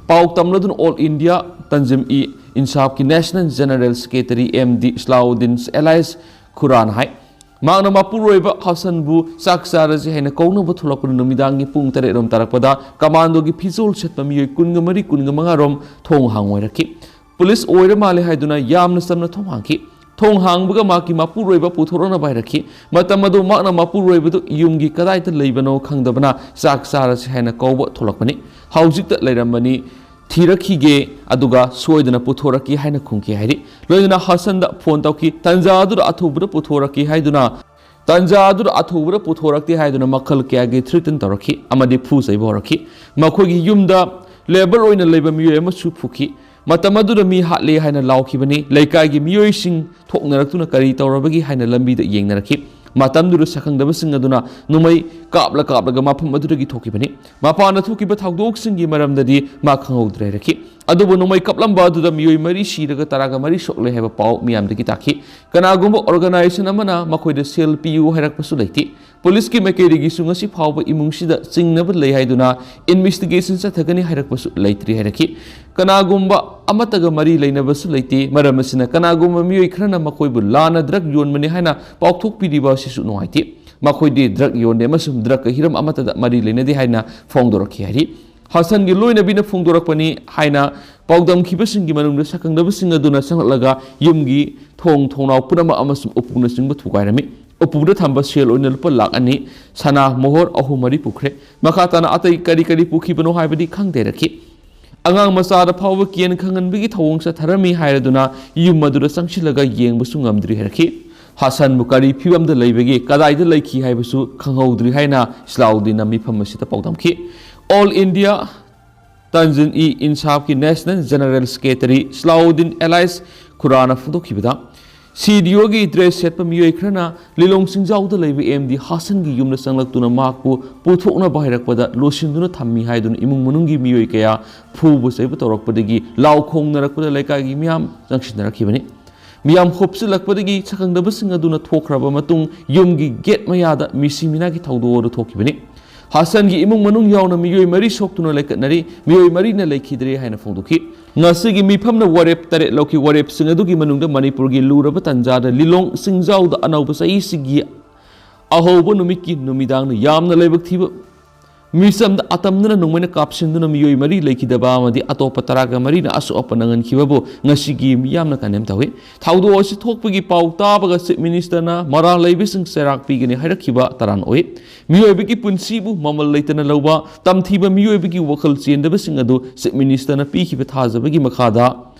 ꯄꯥꯎ ꯇꯝꯂꯗꯨꯅ ꯑꯣꯜ ꯏꯟꯗꯤꯌꯥ ꯇꯟꯖꯤꯝ ꯏ ꯏꯟꯁꯥꯐꯀꯤ national general secretary M D Islauddin alias Khuran ꯍꯥꯏ꯫ ꯃꯍꯥꯛꯅ ꯃꯄꯨꯔꯣꯏꯕ ꯍꯥꯁꯟꯕꯨ ꯆꯥꯛ ꯆꯥꯔꯁꯤ ꯍꯥꯏꯅ ꯀꯧꯅꯕ ꯊꯣꯛꯂꯛꯄꯅ ꯅꯨꯃꯤꯗꯥꯡꯒꯤ ꯄꯨꯡ ꯇꯔꯦꯠ ꯔꯣꯝ ꯇꯥꯔꯛꯄꯗ ꯀꯃꯥꯟꯗꯣꯒꯤ ꯐꯤꯖꯣꯜ ꯁꯦꯠꯄ ꯃꯤꯑꯣꯏ ꯀꯨꯟꯒ ꯃꯔꯤ, ꯀꯨꯟꯒ ꯃꯉꯥ ꯔꯣꯝ ꯊꯣꯡ ꯍꯥꯡꯉꯣꯏꯔꯛꯈꯤ꯫ ꯄꯨꯂꯤꯁ ꯑꯣꯏꯔ ꯃꯥꯜꯂꯦ ꯍꯥꯏꯗꯨꯅ ꯌꯥꯝꯅ ꯆꯝꯅ ꯊꯣꯡ ꯍꯥꯡꯈꯤ꯫ ꯊꯣꯡ ꯍꯥꯡꯕꯒ ꯃꯍꯥꯛꯀꯤ ꯃꯄꯨꯔꯣꯏꯕ ꯄꯨꯊꯣꯔꯛꯅꯕ ꯍꯥꯏꯔꯛꯈꯤ꯫ ꯃꯇꯝ ꯑꯗꯨ ꯃꯍꯥꯛꯅ ꯃꯄꯨꯔꯣꯏꯕꯗꯨ ꯌꯨꯝꯒꯤ ꯀꯗꯥꯏꯗ ꯂꯩꯕꯅꯣ ꯈꯪꯗꯕꯅ ꯆꯥꯛ ꯆꯥꯔꯁꯤ ꯍꯥꯏꯅ ꯀꯧꯕ ꯊꯣꯛꯂꯛꯄꯅꯤ꯫ ꯍꯧꯖꯤꯛꯇ ꯂꯩꯔꯝꯕꯅꯤ, ꯊꯤꯔꯛꯈꯤꯒꯦ, ꯑꯗꯨꯒ ꯁꯣꯏꯗꯅ ꯄꯨꯊꯣꯔꯛꯀꯦ ꯍꯥꯏꯅ ꯈꯨꯝꯈꯤ ꯍꯥꯏꯔꯤ꯫ ꯂꯣꯏꯅꯅ ꯍꯥꯁꯟꯗ ꯐꯣꯟ ꯇꯧꯈꯤ꯫ ꯇꯟꯖꯥ ꯑꯗꯨꯗ ꯑꯊꯨꯕꯗ ꯄꯨꯊꯣꯔꯛꯀꯦ ꯍꯥꯏꯗꯨꯅ, ꯇꯟꯖꯥ ꯑꯗꯨꯗ ꯑꯊꯨꯕꯗ ꯄꯨꯊꯣꯔꯛꯇꯦ ꯍꯥꯏꯗꯨꯅ ꯃꯈꯜ ꯀꯌꯥꯒꯤ ꯊ꯭ꯔꯤꯇꯟ ꯇꯧꯔꯛꯈꯤ ꯑꯃꯗꯤ ꯐꯨ ꯆꯩꯕ ꯍꯧꯔꯛꯈꯤ꯫ ꯃꯈꯣꯏꯒꯤ ꯌꯨꯝꯗ ꯂꯦꯕꯔ ꯑꯣꯏꯅ ꯂꯩꯕ ꯃꯤꯑꯣꯏ ꯑꯃꯁꯨ ꯐꯨꯈꯤ꯫ ꯃꯇꯝ ꯑꯗꯨꯗ ꯃꯤ ꯍꯥꯠꯂꯦ ꯍꯥꯏꯅ ꯂꯥꯎꯈꯤꯕꯅꯤ꯫ ꯂꯩꯀꯥꯏꯒꯤ ꯃꯤꯑꯣꯏꯁꯤꯡ ꯊꯣꯛꯅꯔꯛꯇꯨꯅ ꯀꯔꯤ ꯇꯧꯔꯕꯒꯤ ꯍꯥꯏꯅ ꯂꯝꯕꯤꯗ ꯌꯦꯡꯅꯔꯛꯈꯤ꯫ ꯃꯇꯝꯗꯨꯗ ꯁꯛꯈꯪꯗꯕꯁꯤꯡ ꯑꯗꯨꯅ ꯅꯣꯡꯃꯩ ꯀꯥꯞꯂ ꯀꯥꯞꯂꯒ ꯃꯐꯝ ꯑꯗꯨꯗꯒꯤ ꯊꯣꯛꯈꯤꯕꯅꯤ꯫ ꯃꯄꯥꯟꯗ ꯊꯣꯛꯈꯤꯕ ꯊꯧꯗꯣꯛꯁꯤꯡꯒꯤ ꯃꯔꯝꯗꯗꯤ ꯃꯥ ꯈꯪꯍꯧꯗ꯭ꯔꯦ ꯍꯥꯏꯔꯛꯈꯤ꯫ ꯑꯗꯨꯕꯨ ꯅꯣꯡꯃꯩ ꯀꯥꯞꯂꯝꯕ ꯑꯗꯨꯗ ꯃꯤꯑꯣꯏ ꯃꯔꯤ ꯁꯤꯔꯒ ꯇꯔꯥꯒ ꯃꯔꯤ ꯁꯣꯛꯂꯦ ꯍꯥꯏꯕ ꯄꯥꯎ ꯃꯤꯌꯥꯝꯗꯒꯤ ꯇꯥꯈꯤ꯫ ꯀꯅꯥꯒꯨꯝꯕ ꯑꯣꯔꯒꯅꯥꯏꯖꯦꯁꯟ ꯑꯃꯅ ꯃꯈꯣꯏꯗ ꯁꯦꯜ ꯄꯤꯌꯨ ꯍꯥꯏꯔꯛꯄꯁꯨ ꯂꯩꯇꯦ꯫ ꯄꯨꯂꯤꯁꯀꯤ ꯃꯥꯏꯀꯩꯗꯒꯤꯁꯨ ꯉꯁꯤ ꯐꯥꯎꯕ ꯏꯃꯨꯡꯁꯤꯗ ꯆꯤꯡꯅꯕ ꯂꯩ ꯍꯥꯏꯗꯨꯅ ꯏꯟꯚꯦꯁꯇꯤꯒꯦꯁꯟ ꯆꯠꯊꯒꯅꯤ ꯍꯥꯏꯔꯛꯄꯁꯨ ꯂꯩꯇ꯭ꯔꯤ ꯍꯥꯏꯔꯛꯈꯤ꯫ ꯀꯅꯥꯒꯨꯝꯕ ꯑꯃꯠꯇꯒ ꯃꯔꯤ ꯂꯩꯅꯕꯁꯨ ꯂꯩꯇꯦ꯫ ꯃꯔꯝ ꯑꯁꯤꯅ ꯀꯅꯥꯒꯨꯝꯕ ꯃꯤꯑꯣꯏ ꯈꯔꯅ ꯃꯈꯣꯏꯕꯨ ꯂꯥꯟꯅ ꯗ꯭ꯔꯒ ꯌꯣꯟꯕꯅꯤ ꯍꯥꯏꯅ ꯄꯥꯎꯊꯣꯛꯄꯤꯔꯤꯕ ꯑꯁꯤꯁꯨ ꯅꯨꯡꯉꯥꯏꯇꯦ꯫ ꯃꯈꯣꯏꯗꯤ ꯗ꯭ꯔꯒ ꯌꯣꯟꯗꯦ ꯑꯃꯁꯨꯡ ꯗ꯭ꯔꯒꯀ ꯍꯤꯔꯝ ꯑꯃꯠꯇꯗ ꯃꯔꯤ ꯂꯩꯅꯗꯦ ꯍꯥꯏꯅ ꯐꯣꯡꯗꯣꯔꯛꯈꯤ ꯍꯥꯏꯔꯤ꯫ ꯍꯁꯟꯒꯤ ꯂꯣꯏꯅꯕꯤꯅ ꯐꯣꯡꯗꯣꯔꯛꯄꯅꯤ ꯍꯥꯏꯅ ꯄꯥꯎꯗꯝꯈꯤꯕꯁꯤꯡꯒꯤ ꯃꯅꯨꯡꯗ ꯁꯛꯈꯪꯗꯕꯁꯤꯡ ꯑꯗꯨꯅ ꯆꯪꯂꯛꯂꯒ ꯌꯨꯝꯒꯤ ꯊꯣꯡ ꯊꯣꯡꯅꯥꯎ ꯄꯨꯝꯅꯃꯛ ꯑꯃꯁꯨꯡ ꯎꯄꯨꯅꯆꯤꯡꯕ ꯊꯨꯒꯥꯏꯔꯝꯃꯤ꯫ ꯎꯄꯨꯗ ꯊꯝꯕ ꯁꯦꯜ ꯑꯣꯏꯅ ꯂꯨꯄꯥ ꯂꯥꯈ ꯑꯅꯤ, ꯁꯅꯥ ꯃꯣꯍꯣꯔ ꯑꯍꯨꯝ ꯃꯔꯤ ꯄꯨꯈ꯭ꯔꯦ꯫ ꯃꯈꯥ ꯇꯥꯅ ꯑꯇꯩ ꯀꯔꯤ ꯀꯔꯤ ꯄꯨꯈꯤꯕꯅꯣ ꯍꯥꯏꯕꯗꯤ ꯈꯪꯗꯦ ꯍꯥꯏꯔꯛꯈꯤ꯫ ꯑꯉꯥꯡ ꯃꯆꯥꯗ ꯐꯥꯎꯕ ꯀꯤꯌꯦꯟ ꯈꯪꯍꯟꯕꯒꯤ ꯊꯧꯑꯣꯡ ꯆꯠꯊꯔꯝꯃꯤ ꯍꯥꯏꯔꯗꯨꯅ ꯌꯨꯝ ꯑꯗꯨꯗ ꯆꯪꯁꯤꯜꯂꯒ ꯌꯦꯡꯕꯁꯨ ꯉꯝꯗ꯭ꯔꯤ ꯍꯥꯏꯔꯛꯈꯤ꯫ ꯍꯁꯟꯕꯨ ꯀꯔꯤ ꯐꯤꯕꯝꯗ ꯂꯩꯕꯒꯦ, ꯀꯗꯥꯏꯗ ꯂꯩꯈꯤ ꯍꯥꯏꯕꯁꯨ ꯈꯪꯍꯧꯗ꯭ꯔꯤ ꯍꯥꯏꯅ ꯁꯂꯥꯎꯗꯤꯟꯅ ꯃꯤꯐꯝ ꯑꯁꯤꯗ ꯄꯥꯎꯗꯝꯈꯤ꯫ ꯑꯣꯜ ꯏꯟꯗꯤꯌꯥ ꯇꯟꯖꯤꯟ ꯏ ꯏꯟꯁꯥꯐꯀꯤ ꯅꯦꯁꯅꯦꯜ ꯖꯦꯅꯔꯦꯜ ꯁꯦꯀ꯭ꯔꯦꯇꯔꯤ ꯁꯂꯥꯎꯗꯤꯟ ꯑꯦꯂꯥꯏꯁ ꯈꯨꯔꯥꯅ ꯐꯣꯡꯗꯣꯛꯈꯤꯕꯗ, ꯁꯤ ꯗꯤ ꯑꯣꯒꯤ ꯗ꯭ꯔꯦꯁ ꯁꯦꯠꯄ ꯃꯤꯑꯣꯏ ꯈꯔꯅ ꯂꯤꯂꯣꯡ ꯆꯤꯡꯖꯥꯎꯗ ꯂꯩꯕ ꯑꯦꯝ ꯗꯤ ꯍꯥꯁꯟꯒꯤ ꯌꯨꯝꯗ ꯆꯪꯂꯛꯇꯨꯅ ꯃꯍꯥꯛꯄꯨ ꯄꯨꯊꯣꯛꯅꯕ ꯍꯥꯏꯔꯛꯄꯗ ꯂꯣꯠꯁꯤꯟꯗꯨꯅ ꯊꯝꯃꯤ ꯍꯥꯏꯗꯨꯅ ꯏꯃꯨꯡ ꯃꯅꯨꯡꯒꯤ ꯃꯤꯑꯣꯏ ꯀꯌꯥ ꯐꯨꯕ ꯆꯩꯕ ꯇꯧꯔꯛꯄꯗꯒꯤ ꯂꯥꯎ ꯈꯣꯡꯅꯔꯛꯄꯗ ꯂꯩꯀꯥꯏꯒꯤ ꯃꯤꯌꯥꯝ ꯆꯪꯁꯤꯟꯅꯔꯛꯈꯤꯕꯅꯤ꯫ ꯃꯤꯌꯥꯝ ꯍꯣꯞꯆꯤꯜꯂꯛꯄꯗꯒꯤ ꯁꯛꯈꯪꯗꯕꯁꯤꯡ ꯑꯗꯨꯅ ꯊꯣꯛꯈ꯭ꯔꯕ ꯃꯇꯨꯡ ꯌꯨꯝꯒꯤ ꯒꯦꯠ ꯃꯌꯥꯗ ꯃꯤꯁꯤ ꯃꯤꯅꯥꯒꯤ ꯊꯧꯗꯣꯛ ꯑꯗꯨ ꯊꯣꯛꯈꯤꯕꯅꯤ꯫ ꯍꯥꯁꯟꯒꯤ ꯏꯃꯨꯡ ꯃꯅꯨꯡ ꯌꯥꯎꯅ ꯃꯤꯑꯣꯏ ꯃꯔꯤ ꯁꯣꯛꯇꯨꯅ ꯂꯩꯈꯠꯅꯔꯤ, ꯃꯤꯑꯣꯏ ꯃꯔꯤꯅ ꯂꯩꯈꯤꯗ꯭ꯔꯦ ꯍꯥꯏꯅ ꯐꯣꯡꯗꯣꯛꯈꯤ꯫ ꯉꯁꯤꯒꯤ ꯃꯤꯐꯝꯅ ꯋꯥꯔꯦꯞ ꯇꯔꯦꯠ ꯂꯧꯈꯤ꯫ ꯋꯥꯔꯦꯞꯁꯤꯡ ꯑꯗꯨꯒꯤ ꯃꯅꯨꯡꯗ ꯃꯅꯤꯄꯨꯔꯒꯤ ꯂꯨꯔꯕ ꯇꯥꯟꯖꯥꯗ ꯂꯤꯂꯣꯡ ꯆꯤꯡꯖꯥꯎꯗ ꯑꯅꯧꯕ ꯆꯍꯤꯁꯤꯒꯤ ꯑꯍꯧꯕ ꯅꯨꯃꯤꯠꯀꯤ ꯅꯨꯃꯤꯗꯥꯡꯗ ꯌꯥꯝꯅ ꯂꯥꯏꯕꯛ ꯊꯤꯕ ꯃꯤꯆꯝꯗ ꯑꯇꯝꯅꯅ ꯅꯣꯡꯃꯩꯅ ꯀꯥꯞꯁꯤꯟꯗꯨꯅ ꯃꯤꯑꯣꯏ ꯃꯔꯤ ꯂꯩꯈꯤꯗꯕ ꯑꯃꯗꯤ ꯑꯇꯣꯞꯄ ꯇꯔꯥꯒ ꯃꯔꯤꯅ ꯑꯁꯣꯛ ꯑꯄꯟ ꯅꯪꯍꯟꯈꯤꯕꯕꯨ ꯉꯁꯤꯒꯤ ꯃꯤꯌꯥꯝꯅ ꯀꯟꯗꯦꯝ ꯇꯧꯏ꯫ ꯊꯧꯗꯣꯛ ꯑꯁꯤ ꯊꯣꯛꯄꯒꯤ ꯄꯥꯎ ꯇꯥꯕꯒ ꯆꯤꯐ ꯃꯤꯅꯤꯁꯇꯔꯅ ꯃꯔꯥꯜ ꯂꯩꯕꯁꯤꯡ ꯆꯩꯔꯥꯛ ꯄꯤꯒꯅꯤ ꯍꯥꯏꯔꯛꯈꯤꯕ ꯇꯔꯥꯅ ꯑꯣꯏ꯫ ꯃꯤꯑꯣꯏꯕꯒꯤ ꯄꯨꯟꯁꯤꯕꯨ ꯃꯃꯜ ꯂꯩꯇꯅ ꯂꯧꯕ ꯇꯝꯊꯤꯕ ꯃꯤꯑꯣꯏꯕꯒꯤ ꯋꯥꯈꯜ ꯆꯦꯟꯗꯕꯁꯤꯡ ꯑꯗꯨ ꯆꯤꯐ ꯃꯤꯅꯤꯁꯇꯔꯅ ꯄꯤꯈꯤꯕ ꯊꯥꯖꯕꯒꯤ ꯃꯈꯥꯗ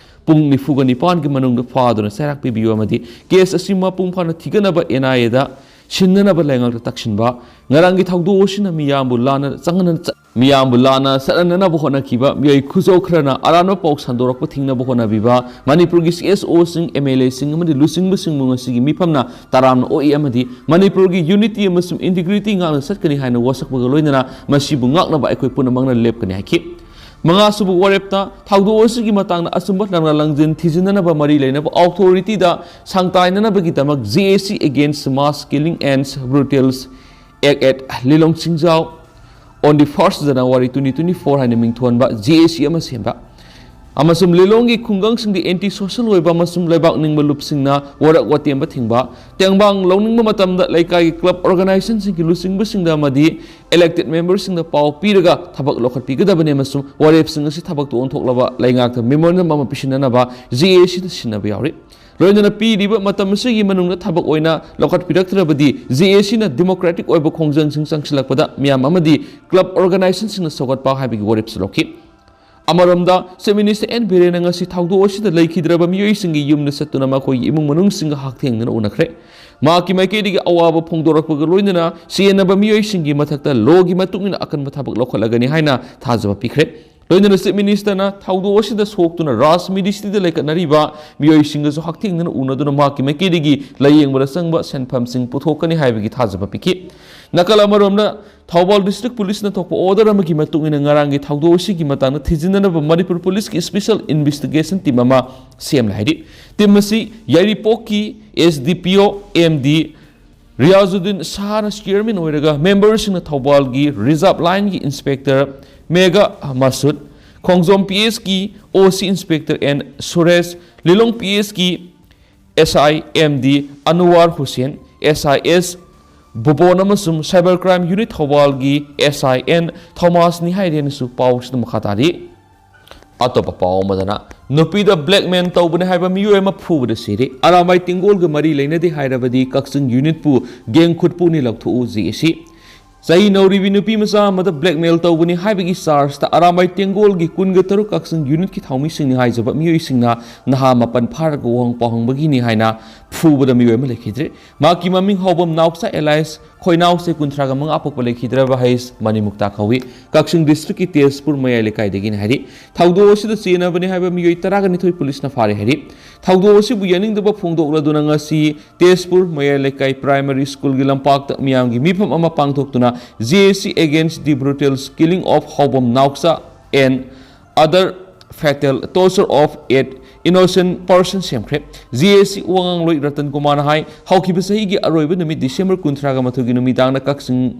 ꯄꯨꯡ ꯅꯤꯐꯨꯒ ꯅꯤꯄꯥꯟꯒꯤ ꯃꯅꯨꯡꯗ ꯐꯥꯗꯨꯅ ꯆꯩꯔꯥꯛ ꯄꯤꯕꯤꯌꯨ ꯑꯃꯗꯤ ꯀꯦꯁ ꯑꯁꯤ ꯃꯄꯨꯡ ꯐꯥꯅ ꯊꯤꯒꯠꯅꯕ ꯑꯦꯟ ꯑꯥꯏ ꯑꯦꯗ ꯁꯤꯟꯅꯅꯕ ꯂꯩꯉꯥꯛꯇ ꯇꯛꯁꯤꯟꯕ꯫ ꯉꯔꯥꯡꯒꯤ ꯊꯧꯗꯣꯛ ꯑꯁꯤꯅ ꯃꯤꯌꯥꯝꯕꯨ ꯂꯥꯟꯅ ꯆꯪꯍꯟꯅ-, ꯆ-, ꯃꯤꯌꯥꯝꯕꯨ ꯂꯥꯟꯅ ꯆꯠꯍꯟꯅꯅꯕ ꯍꯣꯠꯅꯈꯤꯕ ꯃꯤꯑꯣꯏ ꯈꯨꯖꯧ ꯈꯔꯅ ꯑꯔꯥꯟꯕ ꯄꯥꯎ ꯁꯟꯗꯣꯔꯛꯄ ꯊꯤꯡꯅꯕ ꯍꯣꯠꯅꯕꯤꯕ ꯃꯅꯤꯄꯨꯔꯒꯤ ꯁꯤ ꯑꯦꯁ ꯑꯣꯁꯤꯡ, ꯑꯦꯝ ꯑꯦꯜ ꯑꯦꯁꯤꯡ ꯑꯃꯗꯤ ꯂꯨꯆꯤꯡꯕꯁꯤꯡꯕꯨ ꯉꯁꯤꯒꯤ ꯃꯤꯐꯝꯅ ꯇꯔꯥꯝꯅ ꯑꯣꯛꯏ ꯑꯃꯗꯤ ꯃꯅꯤꯄꯨꯔꯒꯤ ꯌꯨꯅꯤꯇꯤ ꯑꯃꯁꯨꯡ ꯏꯟꯇꯤꯒ꯭ꯔꯤꯇꯤ ꯉꯥꯛꯅ ꯆꯠꯀꯅꯤ ꯍꯥꯏꯅ ꯋꯥꯁꯛꯄꯒ ꯂꯣꯏꯅꯅ ꯃꯁꯤꯕꯨ ꯉꯥꯛꯅꯕ ꯑꯩꯈꯣꯏ ꯄꯨꯝꯅꯃꯛꯅ ꯂꯦꯞꯀꯅꯤ ꯍꯥꯏꯈꯤ꯫ ꯃꯉꯥꯁꯨꯕ ꯋꯥꯔꯦꯞꯇ ꯊꯧꯗꯣꯛ ꯑꯁꯤꯒꯤ ꯃꯇꯥꯡꯗ ꯑꯆꯨꯝꯕ ꯂꯥꯟꯅ ꯂꯪꯖꯤꯟ ꯊꯤꯖꯤꯟꯅꯅꯕ ꯃꯔꯤ ꯂꯩꯅꯕ ꯑꯣꯊꯣꯔꯤꯇꯤꯗ ꯁꯥꯡꯇꯥꯏꯅꯅꯕꯒꯤꯗꯃꯛ J A C Against Mass Killing and Brutals Act at Lilong Xinzhou on the first January twenty twenty-four ꯍꯥꯏꯅ ꯃꯤꯡꯊꯣꯟꯕ J A C ꯑꯃ ꯁꯦꯝꯕ ꯑꯃꯁꯨꯡ ꯂꯤꯂꯣꯡꯒꯤ ꯈꯨꯡꯒꯪꯁꯤꯡꯗ anti social ꯑꯣꯏꯕ ꯑꯃꯁꯨꯡ ꯂꯩꯕꯥꯛ ꯅꯤꯡꯕ ꯂꯨꯞꯁꯤꯡꯅ ꯋꯥꯔꯛ ꯋꯥꯇꯦꯝꯕ ꯊꯤꯡꯕ, ꯇꯦꯡꯕꯥꯡ ꯂꯧꯅꯤꯡꯕ ꯃꯇꯝꯗ ꯂꯩꯀꯥꯏꯒꯤ club organizationꯁꯤꯡꯒꯤ ꯂꯨꯆꯤꯡꯕꯁꯤꯡꯗ ꯑꯃꯗꯤ elected memberꯁꯤꯡꯗ ꯄꯥꯎ ꯄꯤꯔꯒ ꯊꯕꯛ ꯂꯧꯈꯠꯄꯤꯒꯗꯕꯅꯤ ꯑꯃꯁꯨꯡ ꯋꯥꯔꯦꯞꯁꯤꯡ ꯑꯁꯤ ꯊꯕꯛꯇ ꯑꯣꯟꯊꯣꯛꯂꯕ ꯂꯩꯉꯥꯛꯇ memorandum ꯑꯃ ꯄꯤꯁꯤꯟꯅꯅꯕ J A Cꯗ ꯁꯤꯟꯅꯕ ꯌꯥꯎꯔꯤ꯫ ꯂꯣꯏꯅꯅ ꯄꯤꯔꯤꯕ ꯃꯇꯝ ꯑꯁꯤꯒꯤ ꯃꯅꯨꯡꯗ ꯊꯕꯛ ꯑꯣꯏꯅ ꯂꯧꯈꯠꯄꯤꯔꯛꯇ꯭ꯔꯕꯗꯤ J A Cꯅ democratic ꯑꯣꯏꯕ ꯈꯣꯡꯖꯪꯁꯤꯡ ꯆꯪꯁꯤꯜꯂꯛꯄꯗ ꯃꯤꯌꯥꯝ ꯑꯃꯗꯤ club organizationꯁꯤꯡꯅ ꯁꯧꯒꯠꯄ ꯍꯥꯏꯕꯒꯤ ꯋꯥꯔꯦꯞꯁꯨ ꯂꯧꯈꯤ꯫ ꯑꯃꯔꯣꯝꯗ, Chief Minister N ꯕꯤꯔꯦꯟꯅ ꯉꯁꯤ ꯊꯧꯗꯣꯛ ꯑꯁꯤꯗ ꯂꯩꯈꯤꯗ꯭ꯔꯕ ꯃꯤꯑꯣꯏꯁꯤꯡꯒꯤ ꯌꯨꯝꯗ ꯆꯠꯇꯨꯅ ꯃꯈꯣꯏꯒꯤ ꯏꯃꯨꯡ ꯃꯅꯨꯡꯁꯤꯡꯒ ꯍꯛꯊꯦꯡꯅꯅ ꯎꯅꯈ꯭ꯔꯦ꯫ ꯃꯍꯥꯛꯀꯤ ꯃꯥꯏꯀꯩꯗꯒꯤ ꯑꯋꯥꯕ ꯐꯣꯡꯗꯣꯔꯛꯄꯒ ꯂꯣꯏꯅꯅ ꯆꯦꯟꯅꯕ ꯃꯤꯑꯣꯏꯁꯤꯡꯒꯤ ꯃꯊꯛꯇ lawꯒꯤ ꯃꯇꯨꯡ ꯏꯟꯅ ꯑꯀꯟꯕ ꯊꯕꯛ ꯂꯧꯈꯠꯂꯒꯅꯤ ꯍꯥꯏꯅ ꯊꯥꯖꯕ ꯄꯤꯈ꯭ꯔꯦ꯫ ꯂꯣꯏꯅꯅ Chief Ministerꯅ ꯊꯧꯗꯣꯛ ꯑꯁꯤꯗ ꯁꯣꯛꯇꯨꯅ ꯔꯥꯖꯃꯤꯗꯤꯁꯤꯗ ꯂꯩꯈꯠꯅꯔꯤꯕ ꯃꯤꯑꯣꯏꯁꯤꯡꯒꯁꯨ ꯍꯛꯊꯦꯡꯅꯅ ꯎꯅꯗꯨꯅ ꯃꯍꯥꯛꯀꯤ ꯃꯥꯏꯀꯩꯗꯒꯤ ꯂꯥꯌꯦꯡꯕꯗ ꯆꯪꯕ ꯁꯦꯟꯐꯝꯁꯤꯡ ꯄꯨꯊꯣꯛꯀꯅꯤ ꯍꯥꯏꯕꯒꯤ ꯊꯥꯖꯕ ꯄꯤꯈꯤ꯫ ꯅꯥꯀꯜ ꯑꯃꯔꯣꯝꯗ, ꯊꯧꯕꯥꯜ District Policeꯅ ꯊꯣꯛꯄ order ꯑꯃꯒꯤ ꯃꯇꯨꯡ ꯏꯟꯅ ꯉꯔꯥꯡꯒꯤ ꯊꯧꯗꯣꯛ ꯑꯁꯤꯒꯤ ꯃꯇꯥꯡꯗ ꯊꯤꯖꯤꯟꯅꯅꯕ ꯃꯅꯤꯄꯨꯔ Policeꯀꯤ special investigation team ꯑꯃ ꯁꯦꯝꯂꯦ ꯍꯥꯏꯔꯤ꯫ Team ꯑꯁꯤ ꯌꯥꯏꯔꯤꯄꯣꯛꯀꯤ S D P O M D Riyazuddin ꯁꯍꯥꯅ chairman ꯑꯣꯏꯔꯒ memberꯁꯤꯡꯅ ꯊꯧꯕꯥꯜꯒꯤ reserve lineꯒꯤ inspector ꯃꯦꯒꯥ ꯃꯁꯨꯗ, ꯈꯣꯡꯖꯣꯝ P Sꯀꯤ O C inspector N Suresh, Lilong P Sꯀꯤ S I M D Anwar Hussain, S I S Bubon ꯑꯃꯁꯨꯡ cyber crime unit ꯊꯧꯕꯥꯜꯒꯤ S I N ꯊꯣꯃꯥꯁꯅꯤ ꯍꯥꯏꯔꯦꯅꯁꯨ ꯄꯥꯎꯁꯤꯗ ꯃꯈꯥ ꯇꯥꯔꯤ꯫ ꯑꯇꯣꯞꯄ ꯄꯥꯎ ꯑꯃꯗꯅ, ꯅꯨꯄꯤꯗ blackmail ꯇꯧꯕꯅꯤ ꯍꯥꯏꯕ ꯃꯤꯑꯣꯏ ꯑꯃ ꯐꯨꯕꯗ ꯁꯤꯔꯦ꯫ ꯑꯔꯥꯝꯕꯥꯏ ꯇꯦꯡꯒꯣꯜꯒ ꯃꯔꯤ ꯂꯩꯅꯗꯦ ꯍꯥꯏꯔꯕꯗꯤ ꯀꯛꯆꯤꯡ unitꯄꯨ gang ꯈꯨꯠꯄꯨꯅꯤ ꯂꯧꯊꯣꯛꯎ J A C꯫ ꯆꯍꯤ ꯅꯧꯔꯤꯕꯤ ꯅꯨꯄꯤ ꯃꯆꯥ ꯑꯃꯗ blackmail ꯇꯧꯕꯅꯤ ꯍꯥꯏꯕꯒꯤ chargeꯇ ꯑꯔꯥꯝꯕꯥꯏ ꯇꯦꯡꯒꯣꯜꯒꯤ ꯀꯨꯟꯒ ꯇꯔꯨꯛ ꯀꯛꯆꯤꯡ unitꯀꯤ ꯊꯧꯃꯤꯁꯤꯡꯅꯤ ꯍꯥꯏꯖꯕ ꯃꯤꯑꯣꯏꯁꯤꯡꯅ ꯅꯍꯥ ꯃꯥꯄꯟ ꯐꯥꯔꯒ ꯋꯥꯍꯪ ꯄꯥꯎꯍꯪꯕꯒꯤꯅꯤ ꯍꯥꯏꯅ ꯐꯨꯕꯗ ꯃꯤꯑꯣꯏ ꯑꯃ ꯂꯩꯈꯤꯗ꯭ꯔꯦ꯫ ꯃꯍꯥꯛꯀꯤ ꯃꯃꯤꯡ ꯍꯥꯎꯕꯝ ꯅꯥꯎꯆꯥ alias ꯈꯣꯏꯅꯥꯎꯁꯦ ꯀꯨꯟꯊ꯭ꯔꯥꯒ ꯃꯉꯥ ꯄꯣꯛꯄ ꯂꯩꯈꯤꯗ꯭ꯔꯕ ꯍꯩꯁ ꯃꯅꯤꯃꯨꯛꯇꯥ ꯀꯧꯏ꯫ ꯀꯛꯆꯤꯡ districtꯀꯤ ꯇꯦꯖꯄꯨꯔ ꯃꯌꯥꯏ ꯂꯩꯀꯥꯏꯗꯒꯤꯅꯤ ꯍꯥꯏꯔꯤ꯫ ꯊꯧꯗꯣꯛ ꯑꯁꯤꯗ ꯆꯦꯟꯅꯕꯅꯤ ꯍꯥꯏꯕ ꯃꯤꯑꯣꯏ ꯇꯔꯥꯒ ꯅꯤꯊꯣꯏ policeꯅ ꯐꯥꯔꯦ ꯍꯥꯏꯔꯤ꯫ ꯊꯧꯗꯣꯛ ꯑꯁꯤꯕꯨ ꯌꯥꯅꯤꯡꯗꯕ ꯐꯣꯡꯗꯣꯛꯂꯗꯨꯅ ꯉꯁꯤ ꯇꯦꯖꯄꯨꯔ ꯃꯌꯥꯏ ꯂꯩꯀꯥꯏ primary schoolꯒꯤ ꯂꯝꯄꯥꯛꯇ ꯃꯤꯌꯥꯝꯒꯤ ꯃꯤꯐꯝ ꯑꯃ ꯄꯥꯡꯊꯣꯛꯇꯨꯅ J A C Against the Brutals Killing of Haobam Naocha and other fatal torture of eight innocent person ꯁꯦꯝꯈ꯭ꯔꯦ꯫ ꯖꯦ ꯑꯦ ꯁꯤ ꯋꯥꯉꯥꯡꯂꯣꯏ ꯔꯇꯟ ꯀꯨꯃꯥꯔꯅ ꯍꯥꯏ, ꯍꯧꯈꯤꯕ ꯆꯍꯤꯒꯤ ꯑꯔꯣꯏꯕ ꯅꯨꯃꯤꯠ ꯗꯤꯁꯦꯝꯕꯔ ꯀꯨꯟꯊ꯭ꯔꯥꯒ ꯃꯥꯊꯣꯏꯒꯤ ꯅꯨꯃꯤꯗꯥꯡꯗ ꯀꯛꯆꯤꯡ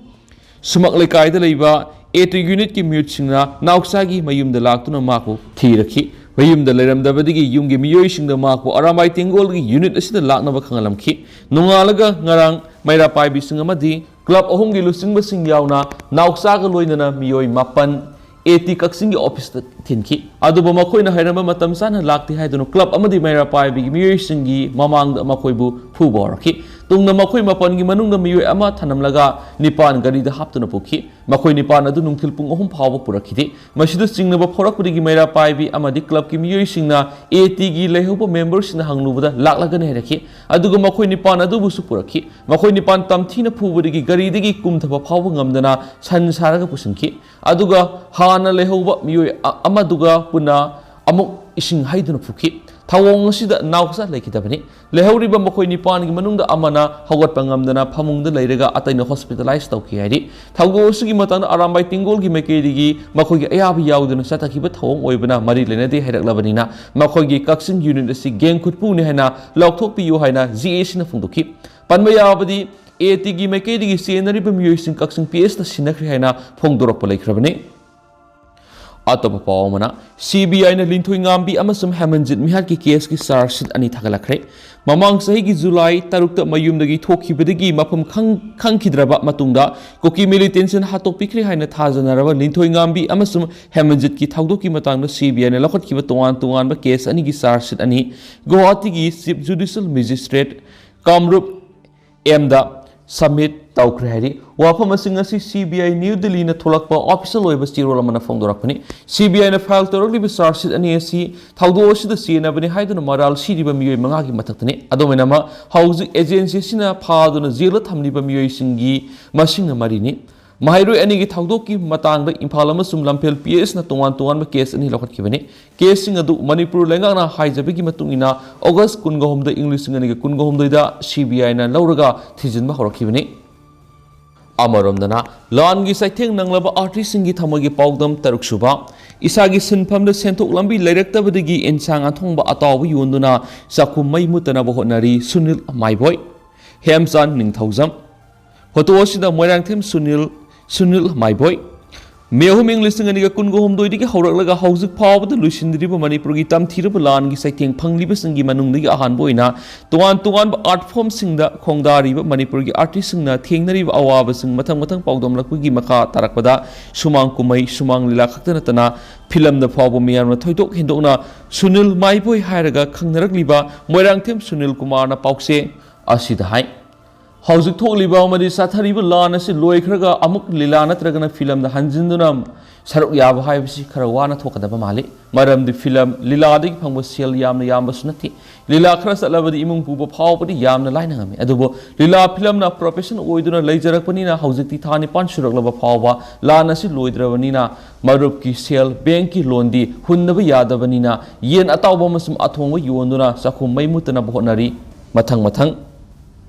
ꯁꯨꯃꯛ ꯂꯩꯀꯥꯏꯗ ꯂꯩꯕ ꯑꯦ ꯇꯤ ꯌꯨꯅꯤꯠꯀꯤ ꯃꯤꯑꯣꯏꯁꯤꯡꯅ ꯅꯥꯎꯆꯥꯒꯤ ꯃꯌꯨꯝꯗ ꯂꯥꯛꯇꯨꯅ ꯃꯍꯥꯛꯄꯨ ꯊꯤꯔꯛꯈꯤ꯫ ꯃꯌꯨꯝꯗ ꯂꯩꯔꯝꯗꯕꯗꯒꯤ ꯌꯨꯝꯒꯤ ꯃꯤꯑꯣꯏꯁꯤꯡꯅ ꯃꯍꯥꯛꯄꯨ ꯑꯔꯥꯝꯕꯥꯏ ꯇꯦꯡꯒꯣꯜꯒꯤ ꯌꯨꯅꯤꯠ ꯑꯁꯤꯗ ꯂꯥꯛꯅꯕ ꯈꯪꯍꯜꯂꯝꯈꯤ꯫ ꯅꯣꯡꯉꯥꯜꯂꯒ ꯉꯔꯥꯡ ꯃꯩꯔꯥ ꯄꯥꯏꯕꯤꯁꯤꯡ ꯑꯃꯗꯤ ꯀ꯭ꯂꯕ ꯑꯍꯨꯝꯒꯤ ꯂꯨꯆꯤꯡꯕꯁꯤꯡ ꯌꯥꯎꯅ ꯅꯥꯎꯆꯥꯒ ꯂꯣꯏꯅꯅ ꯃꯤꯑꯣꯏ ꯃꯥꯄꯟ ꯑꯦ ꯇꯤ ꯀꯛꯆꯤꯡꯒꯤ ꯑꯣꯐꯤꯁꯇ ꯊꯤꯟꯈꯤ꯫ ꯑꯗꯨꯕꯨ ꯃꯈꯣꯏꯅ ꯍꯥꯏꯔꯝꯕ ꯃꯇꯝ ꯆꯥꯅ ꯂꯥꯛꯇꯦ ꯍꯥꯏꯗꯨꯅ ꯀ꯭ꯂꯕ ꯑꯃꯗꯤ ꯃꯩꯔꯥ ꯄꯥꯏꯕꯤꯒꯤ ꯃꯤꯑꯣꯏꯁꯤꯡꯒꯤ ꯃꯃꯥꯡꯗ ꯃꯈꯣꯏꯕꯨ ꯐꯨꯕ ꯍꯧꯔꯛꯈꯤ꯫ ꯇꯨꯡꯗ ꯃꯈꯣꯏ ꯃꯥꯄꯟꯒꯤ ꯃꯅꯨꯡꯗ ꯃꯤꯑꯣꯏ ꯑꯃ ꯊꯅꯝꯂꯒ ꯅꯤꯄꯥꯟ ꯒꯥꯔꯤꯗ ꯍꯥꯞꯇꯨꯅ ꯄꯨꯈꯤ꯫ ꯃꯈꯣꯏ ꯅꯤꯄꯥꯟ ꯑꯗꯨ ꯅꯨꯡꯊꯤꯜ ꯄꯨꯡ ꯑꯍꯨꯝ ꯐꯥꯎꯕ ꯄꯨꯔꯛꯈꯤꯗꯦ꯫ ꯃꯁꯤꯗ ꯆꯤꯡꯅꯕ ꯐꯥꯎꯔꯛꯄꯗꯒꯤ ꯃꯩꯔꯥ ꯄꯥꯏꯕꯤ ꯑꯃꯗꯤ ꯀ꯭ꯂꯕꯀꯤ ꯃꯤꯑꯣꯏꯁꯤꯡꯅ ꯑꯦ ꯇꯤꯒꯤ ꯂꯩꯍꯧꯕ ꯃꯦꯝꯕꯔꯁꯤꯡꯅ ꯍꯪꯂꯨꯕꯗ ꯂꯥꯛꯂꯒꯅꯤ ꯍꯥꯏꯔꯛꯈꯤ꯫ ꯑꯗꯨꯒ ꯃꯈꯣꯏ ꯅꯤꯄꯥꯟ ꯑꯗꯨꯕꯨꯁꯨ ꯄꯨꯔꯛꯈꯤ꯫ ꯃꯈꯣꯏ ꯅꯤꯄꯥꯟ ꯇꯝꯊꯤꯅ ꯐꯨꯕꯗꯒꯤ ꯒꯥꯔꯤꯗꯒꯤ ꯀꯨꯝꯊꯕ ꯐꯥꯎꯕ ꯉꯝꯗꯅ ꯁꯟ ꯁꯥꯔꯒ ꯄꯨꯁꯤꯟꯈꯤ꯫ ꯑꯗꯨꯒ ꯍꯥꯟꯅ ꯂꯩꯍꯧꯕ ꯃꯤꯑꯣꯏ ꯑ-, ꯑꯃꯗꯨꯒ ꯄꯨꯟꯅ ꯑꯃꯨꯛ ꯏꯁꯤꯡ ꯍꯩꯗꯨꯅ ꯐꯨꯈꯤ꯫ ꯊꯧꯑꯣꯡ ꯑꯁꯤꯗ ꯅꯥꯎꯆꯥ ꯂꯩꯈꯤꯗꯕꯅꯤ꯫ ꯂꯩꯍꯧꯔꯤꯕ ꯃꯈꯣꯏ ꯅꯤꯄꯥꯟꯒꯤ ꯃꯅꯨꯡꯗ ꯑꯃꯅ ꯍꯧꯒꯠꯄ ꯉꯝꯗꯅ ꯐꯃꯨꯡꯗ ꯂꯩꯔꯒ ꯑꯇꯩꯅ ꯍꯣꯁꯄꯤꯇꯥꯂꯥꯏꯖ ꯇꯧꯈꯤ ꯍꯥꯏꯔꯤ꯫ ꯊꯧꯗꯣꯛ ꯑꯁꯤꯒꯤ ꯃꯇꯥꯡꯗ ꯑꯔꯥꯝꯕꯥꯏ ꯇꯦꯡꯒꯣꯜꯒꯤ ꯃꯥꯏꯀꯩꯗꯒꯤ ꯃꯈꯣꯏꯒꯤ ꯑꯌꯥꯕ ꯌꯥꯎꯗꯅ ꯆꯠꯊꯈꯤꯕ ꯊꯧꯑꯣꯡ ꯑꯣꯏꯕꯅ ꯃꯔꯤ ꯂꯩꯅꯗꯦ ꯍꯥꯏꯔꯛꯂꯕꯅꯤꯅ ꯃꯈꯣꯏꯒꯤ ꯀꯛꯆꯤꯡ ꯌꯨꯅꯤꯠ ꯑꯁꯤ ꯒꯦꯡ ꯈꯨꯠꯄꯨꯅꯤ ꯍꯥꯏꯅ ꯂꯥꯎꯊꯣꯛꯄꯤꯌꯨ ꯍꯥꯏꯅ ꯖꯤ ꯑꯦ ꯁꯤꯅ ꯐꯣꯡꯗꯣꯛꯈꯤ꯫ ꯄꯟꯕ ꯌꯥꯕꯗꯤ ꯑꯦ ꯇꯤꯒꯤ ꯃꯥꯏꯀꯩꯗꯒꯤ ꯆꯦꯟꯅꯔꯤꯕ ꯃꯤꯑꯣꯏꯁꯤꯡ ꯀꯛꯆꯤꯡ ꯄꯤ ꯑꯦꯁꯇ ꯁꯤꯟꯅꯈ꯭ꯔꯦ ꯍꯥꯏꯅ ꯐꯣꯡꯗꯣꯔꯛꯄ ꯂꯩꯈ꯭ꯔꯕꯅꯤ꯫ ꯑꯇꯣꯞꯄ ꯄꯥꯎ ꯑꯃꯅ, ꯁꯤ ꯕꯤ ꯑꯥꯏꯅ ꯂꯤꯟꯊꯣꯏ ꯉꯥꯝꯕꯤ ꯑꯃꯁꯨꯡ ꯍꯦꯃꯟꯖꯤꯠ ꯃꯤꯍꯥꯠꯀꯤ ꯀꯦꯁꯀꯤ ꯆꯥꯔꯖ ꯁꯤꯠ ꯑꯅꯤ ꯊꯥꯒꯠꯂꯛꯈ꯭ꯔꯦ꯫ ꯃꯃꯥꯡ ꯆꯍꯤꯒꯤ ꯖꯨꯂꯥꯏ ꯇꯔꯨꯛꯇ ꯃꯌꯨꯝꯗꯒꯤ ꯊꯣꯛꯈꯤꯕꯗꯒꯤ ꯃꯐꯝ ꯈꯪ-, ꯈꯪꯈꯤꯗ꯭ꯔꯕ ꯃꯇꯨꯡꯗ ꯀꯨꯀꯤ ꯃꯤꯂꯤꯇꯦꯟꯁꯤꯅ ꯍꯥꯠꯇꯣꯛꯄꯤꯈ꯭ꯔꯦ ꯍꯥꯏꯅ ꯊꯥꯖꯅꯔꯕ ꯂꯤꯟꯊꯣꯏ ꯉꯥꯝꯕꯤ ꯑꯃꯁꯨꯡ ꯍꯦꯃꯟꯖꯤꯠꯀꯤ ꯊꯧꯗꯣꯛꯀꯤ ꯃꯇꯥꯡꯗ ꯁꯤ ꯕꯤ ꯑꯥꯏꯅ ꯂꯧꯈꯠꯈꯤꯕ ꯇꯣꯉꯥꯟ ꯇꯣꯉꯥꯟꯕ ꯀꯦꯁ ꯑꯅꯤꯒꯤ ꯆꯥꯔꯖ ꯁꯤꯠ ꯑꯅꯤ ꯒꯨꯋꯥꯍꯥꯇꯤꯒꯤ ꯆꯤꯐ ꯖꯨꯗꯤꯁꯤꯌꯦꯜ ꯃꯦꯖꯤꯁꯇ꯭ꯔꯦꯠ ꯀꯥꯝꯔꯨꯞ ꯑꯦꯝꯗ ꯁꯕꯃꯤꯠ ꯇꯧꯈ꯭ꯔꯦ ꯍꯥꯏꯔꯤ꯫ ꯋꯥꯐꯝ ꯑꯁꯤꯡ ꯑꯁꯤ ꯁꯤ ꯕꯤ ꯑꯥꯏ ꯅ꯭ꯌꯨ ꯗꯤꯜꯂꯤꯅ ꯊꯣꯛꯂꯛꯄ ꯑꯣꯐꯤꯁꯤꯌꯦꯜ ꯑꯣꯏꯕ ꯆꯦꯔꯣꯜ ꯑꯃꯅ ꯐꯣꯡꯗꯣꯔꯛꯄꯅꯤ꯫ ꯁꯤ ꯕꯤ ꯑꯥꯏꯅ ꯐꯥꯏꯜ ꯇꯧꯔꯛꯂꯤꯕ ꯆꯥꯔꯖ ꯁꯤꯠ ꯑꯅꯤ ꯑꯁꯤ ꯊꯧꯗꯣꯛ ꯑꯁꯤꯗ ꯆꯦꯟꯅꯕꯅꯤ ꯍꯥꯏꯗꯨꯅ ꯃꯔꯥꯜ ꯁꯤꯔꯤꯕ ꯃꯤꯑꯣꯏ ꯃꯉꯥꯒꯤ ꯃꯊꯛꯇꯅꯤ꯫ ꯑꯗꯨꯃꯥꯏꯅꯃꯛ ꯍꯧꯖꯤꯛ ꯑꯦꯖꯦꯟꯁꯤ ꯑꯁꯤꯅ ꯐꯥꯗꯨꯅ ꯖꯦꯜꯗ ꯊꯝꯂꯤꯕ ꯃꯤꯑꯣꯏꯁꯤꯡꯒꯤ ꯃꯁꯤꯡꯅ ꯃꯔꯤꯅꯤ꯫ ꯃꯍꯩꯔꯣꯏ ꯑꯅꯤꯒꯤ ꯊꯧꯗꯣꯛꯀꯤ ꯃꯇꯥꯡꯗ ꯏꯝꯐꯥꯜ ꯑꯃꯁꯨꯡ ꯂꯝꯐꯦꯜ ꯄꯤ ꯑꯦꯁꯅ ꯇꯣꯉꯥꯟ ꯇꯣꯉꯥꯟꯕ ꯀꯦꯁ ꯑꯅꯤ ꯂꯧꯈꯠꯈꯤꯕꯅꯤ꯫ ꯀꯦꯁꯁꯤꯡ ꯑꯗꯨ ꯃꯅꯤꯄꯨꯔ ꯂꯩꯉꯥꯛꯅ ꯍꯥꯏꯖꯕꯒꯤ ꯃꯇꯨꯡ ꯏꯟꯅ ꯑꯣꯒꯁ ꯀꯨꯟꯒ ꯍꯨꯝꯗꯣꯏ, ꯏꯪ ꯂꯤꯁꯤꯡ ꯑꯅꯤꯒ ꯀꯨꯟꯒ ꯍꯨꯝꯗꯣꯏꯗ ꯁꯤ ꯕꯤ ꯑꯥꯏꯅ ꯂꯧꯔꯒ ꯊꯤꯖꯤꯟꯕ ꯍꯧꯔꯛꯈꯤꯕꯅꯤ꯫ ꯑꯃꯔꯣꯝꯗꯅ, ꯂꯥꯟꯒꯤ ꯆꯩꯊꯦꯡ ꯅꯪꯂꯕ ꯑꯥꯔꯇꯤꯁꯁꯤꯡꯒꯤ ꯊꯃꯣꯏꯒꯤ ꯄꯥꯎꯗꯝ ꯇꯔꯨꯛꯁꯨꯕ꯫ ꯏꯁꯥꯒꯤ ꯁꯤꯟꯐꯝꯗ ꯁꯦꯟꯊꯣꯛ ꯂꯝꯕꯤ ꯂꯩꯔꯛꯇꯕꯗꯒꯤ ꯏꯟꯁꯥꯡ ꯑꯊꯣꯡꯕ ꯑꯇꯥꯎꯕ ꯌꯣꯟꯗꯨꯅ ꯆꯥꯛꯈꯨꯝ ꯃꯩ ꯃꯨꯠꯇꯅꯕ ꯍꯣꯠꯅꯔꯤ ꯁꯨꯅꯤꯜ ꯃꯥꯏꯕꯣꯏ꯫ ꯍꯦꯝꯆꯥꯟ ꯅꯤꯡꯊꯧꯖꯝ꯫ ꯐꯣꯇꯣ ꯑꯁꯤꯗ ꯃꯣꯏꯔꯥꯡꯊꯦꯝ ꯁꯨꯅꯤꯜ, ꯁꯨꯅꯤꯜ ꯃꯥꯏꯕꯣꯏ꯫ ꯃꯦ ꯑꯍꯨꯝ, ꯏꯪ ꯂꯤꯁꯤꯡ ꯑꯅꯤꯒ ꯀꯨꯟꯒ ꯍꯨꯝꯗꯣꯏꯗꯒꯤ ꯍꯧꯔꯛꯂꯒ ꯍꯧꯖꯤꯛ ꯐꯥꯎꯕꯗ ꯂꯣꯏꯁꯤꯟꯗ꯭ꯔꯤꯕ ꯃꯅꯤꯄꯨꯔꯒꯤ ꯇꯝꯊꯤꯔꯕ ꯂꯥꯟꯒꯤ ꯆꯩꯊꯦꯡ ꯐꯪꯂꯤꯕꯁꯤꯡꯒꯤ ꯃꯅꯨꯡꯗꯒꯤ ꯑꯍꯥꯟꯕ ꯑꯣꯏꯅ ꯇꯣꯉꯥꯟ ꯇꯣꯉꯥꯟꯕ art form ꯁꯤꯡꯗ ꯈꯣꯡꯗꯥꯔꯤꯕ ꯃꯅꯤꯄꯨꯔꯒꯤ artist ꯁꯤꯡꯅ ꯊꯦꯡꯅꯔꯤꯕ ꯑꯋꯥꯕꯁꯤꯡ ꯃꯊꯪ ꯃꯊꯪ ꯄꯥꯎꯗꯝꯂꯛꯄꯒꯤ ꯃꯈꯥ ꯇꯥꯔꯛꯄꯗ ꯁꯨꯃꯥꯡ ꯀꯨꯝꯍꯩ, ꯁꯨꯃꯥꯡ ꯂꯤꯂꯥ ꯈꯛꯇ ꯅꯠꯇꯅ ꯐꯤꯂꯝꯗ ꯐꯥꯎꯕ ꯃꯤꯌꯥꯝꯅ ꯊꯣꯏꯗꯣꯛ ꯍꯦꯟꯗꯣꯛꯅ ꯁꯨꯅꯤꯜ ꯃꯥꯏꯕꯣꯏ ꯍꯥꯏꯔꯒ ꯈꯪꯅꯔꯛꯂꯤꯕ ꯃꯣꯏꯔꯥꯡꯊꯦꯝ ꯁꯨꯅꯤꯜ ꯀꯨꯃꯥꯔꯅ ꯄꯥꯎꯆꯦ ꯑꯁꯤꯗ ꯍꯥꯏ꯫ ꯍꯧꯖꯤꯛ ꯊꯣꯛꯂꯤꯕ ꯑꯃꯗꯤ ꯆꯠꯊꯔꯤꯕ ꯂꯥꯟ ꯑꯁꯤ ꯂꯣꯏꯈ꯭ꯔꯒ ꯑꯃꯨꯛ ꯂꯤꯂꯥ ꯅꯠꯇ꯭ꯔꯒꯅ ꯐꯤꯂꯝꯗ ꯍꯟꯖꯤꯟꯗꯨꯅ ꯁꯔꯨꯛ ꯌꯥꯕ ꯍꯥꯏꯕꯁꯤ ꯈꯔ ꯋꯥꯅ ꯊꯣꯛꯀꯗꯕ ꯃꯥꯜꯂꯤ꯫ ꯃꯔꯝꯗꯤ ꯐꯤꯂꯝ, ꯂꯤꯂꯥꯗꯒꯤ ꯐꯪꯕ ꯁꯦꯜ ꯌꯥꯝꯅ ꯌꯥꯝꯕꯁꯨ ꯅꯠꯇꯦ꯫ ꯂꯤꯂꯥ ꯈꯔ ꯆꯠꯂꯕꯗꯤ ꯏꯃꯨꯡ ꯄꯨꯕ ꯐꯥꯎꯕꯗꯤ ꯌꯥꯝꯅ ꯂꯥꯏꯅ ꯉꯝꯃꯤ꯫ ꯑꯗꯨꯕꯨ ꯂꯤꯂꯥ ꯐꯤꯂꯝꯅ profession ꯑꯣꯏꯗꯨꯅ ꯂꯩꯖꯔꯛꯄꯅꯤꯅ ꯍꯧꯖꯤꯛꯇꯤ ꯊꯥ ꯅꯤꯄꯥꯟ ꯁꯨꯔꯛꯂꯕ ꯐꯥꯎꯕ ꯂꯥꯟ ꯑꯁꯤ ꯂꯣꯏꯗ꯭ꯔꯕꯅꯤꯅ ꯃꯔꯨꯞꯀꯤ ꯁꯦꯜ, bank ꯀꯤ loan ꯗꯤ ꯍꯨꯟꯗꯕ ꯌꯥꯗꯕꯅꯤꯅ ꯌꯦꯟ ꯑꯇꯥꯎꯕ ꯑꯃꯁꯨꯡ ꯑꯊꯣꯡꯕ ꯌꯣꯟꯗꯨꯅ ꯆꯥꯛꯈꯨꯝ ꯃꯩ ꯃꯨꯠꯇꯅꯕ ꯍꯣꯠꯅꯔꯤ꯫ ꯃꯊꯪ ꯃꯊꯪ꯫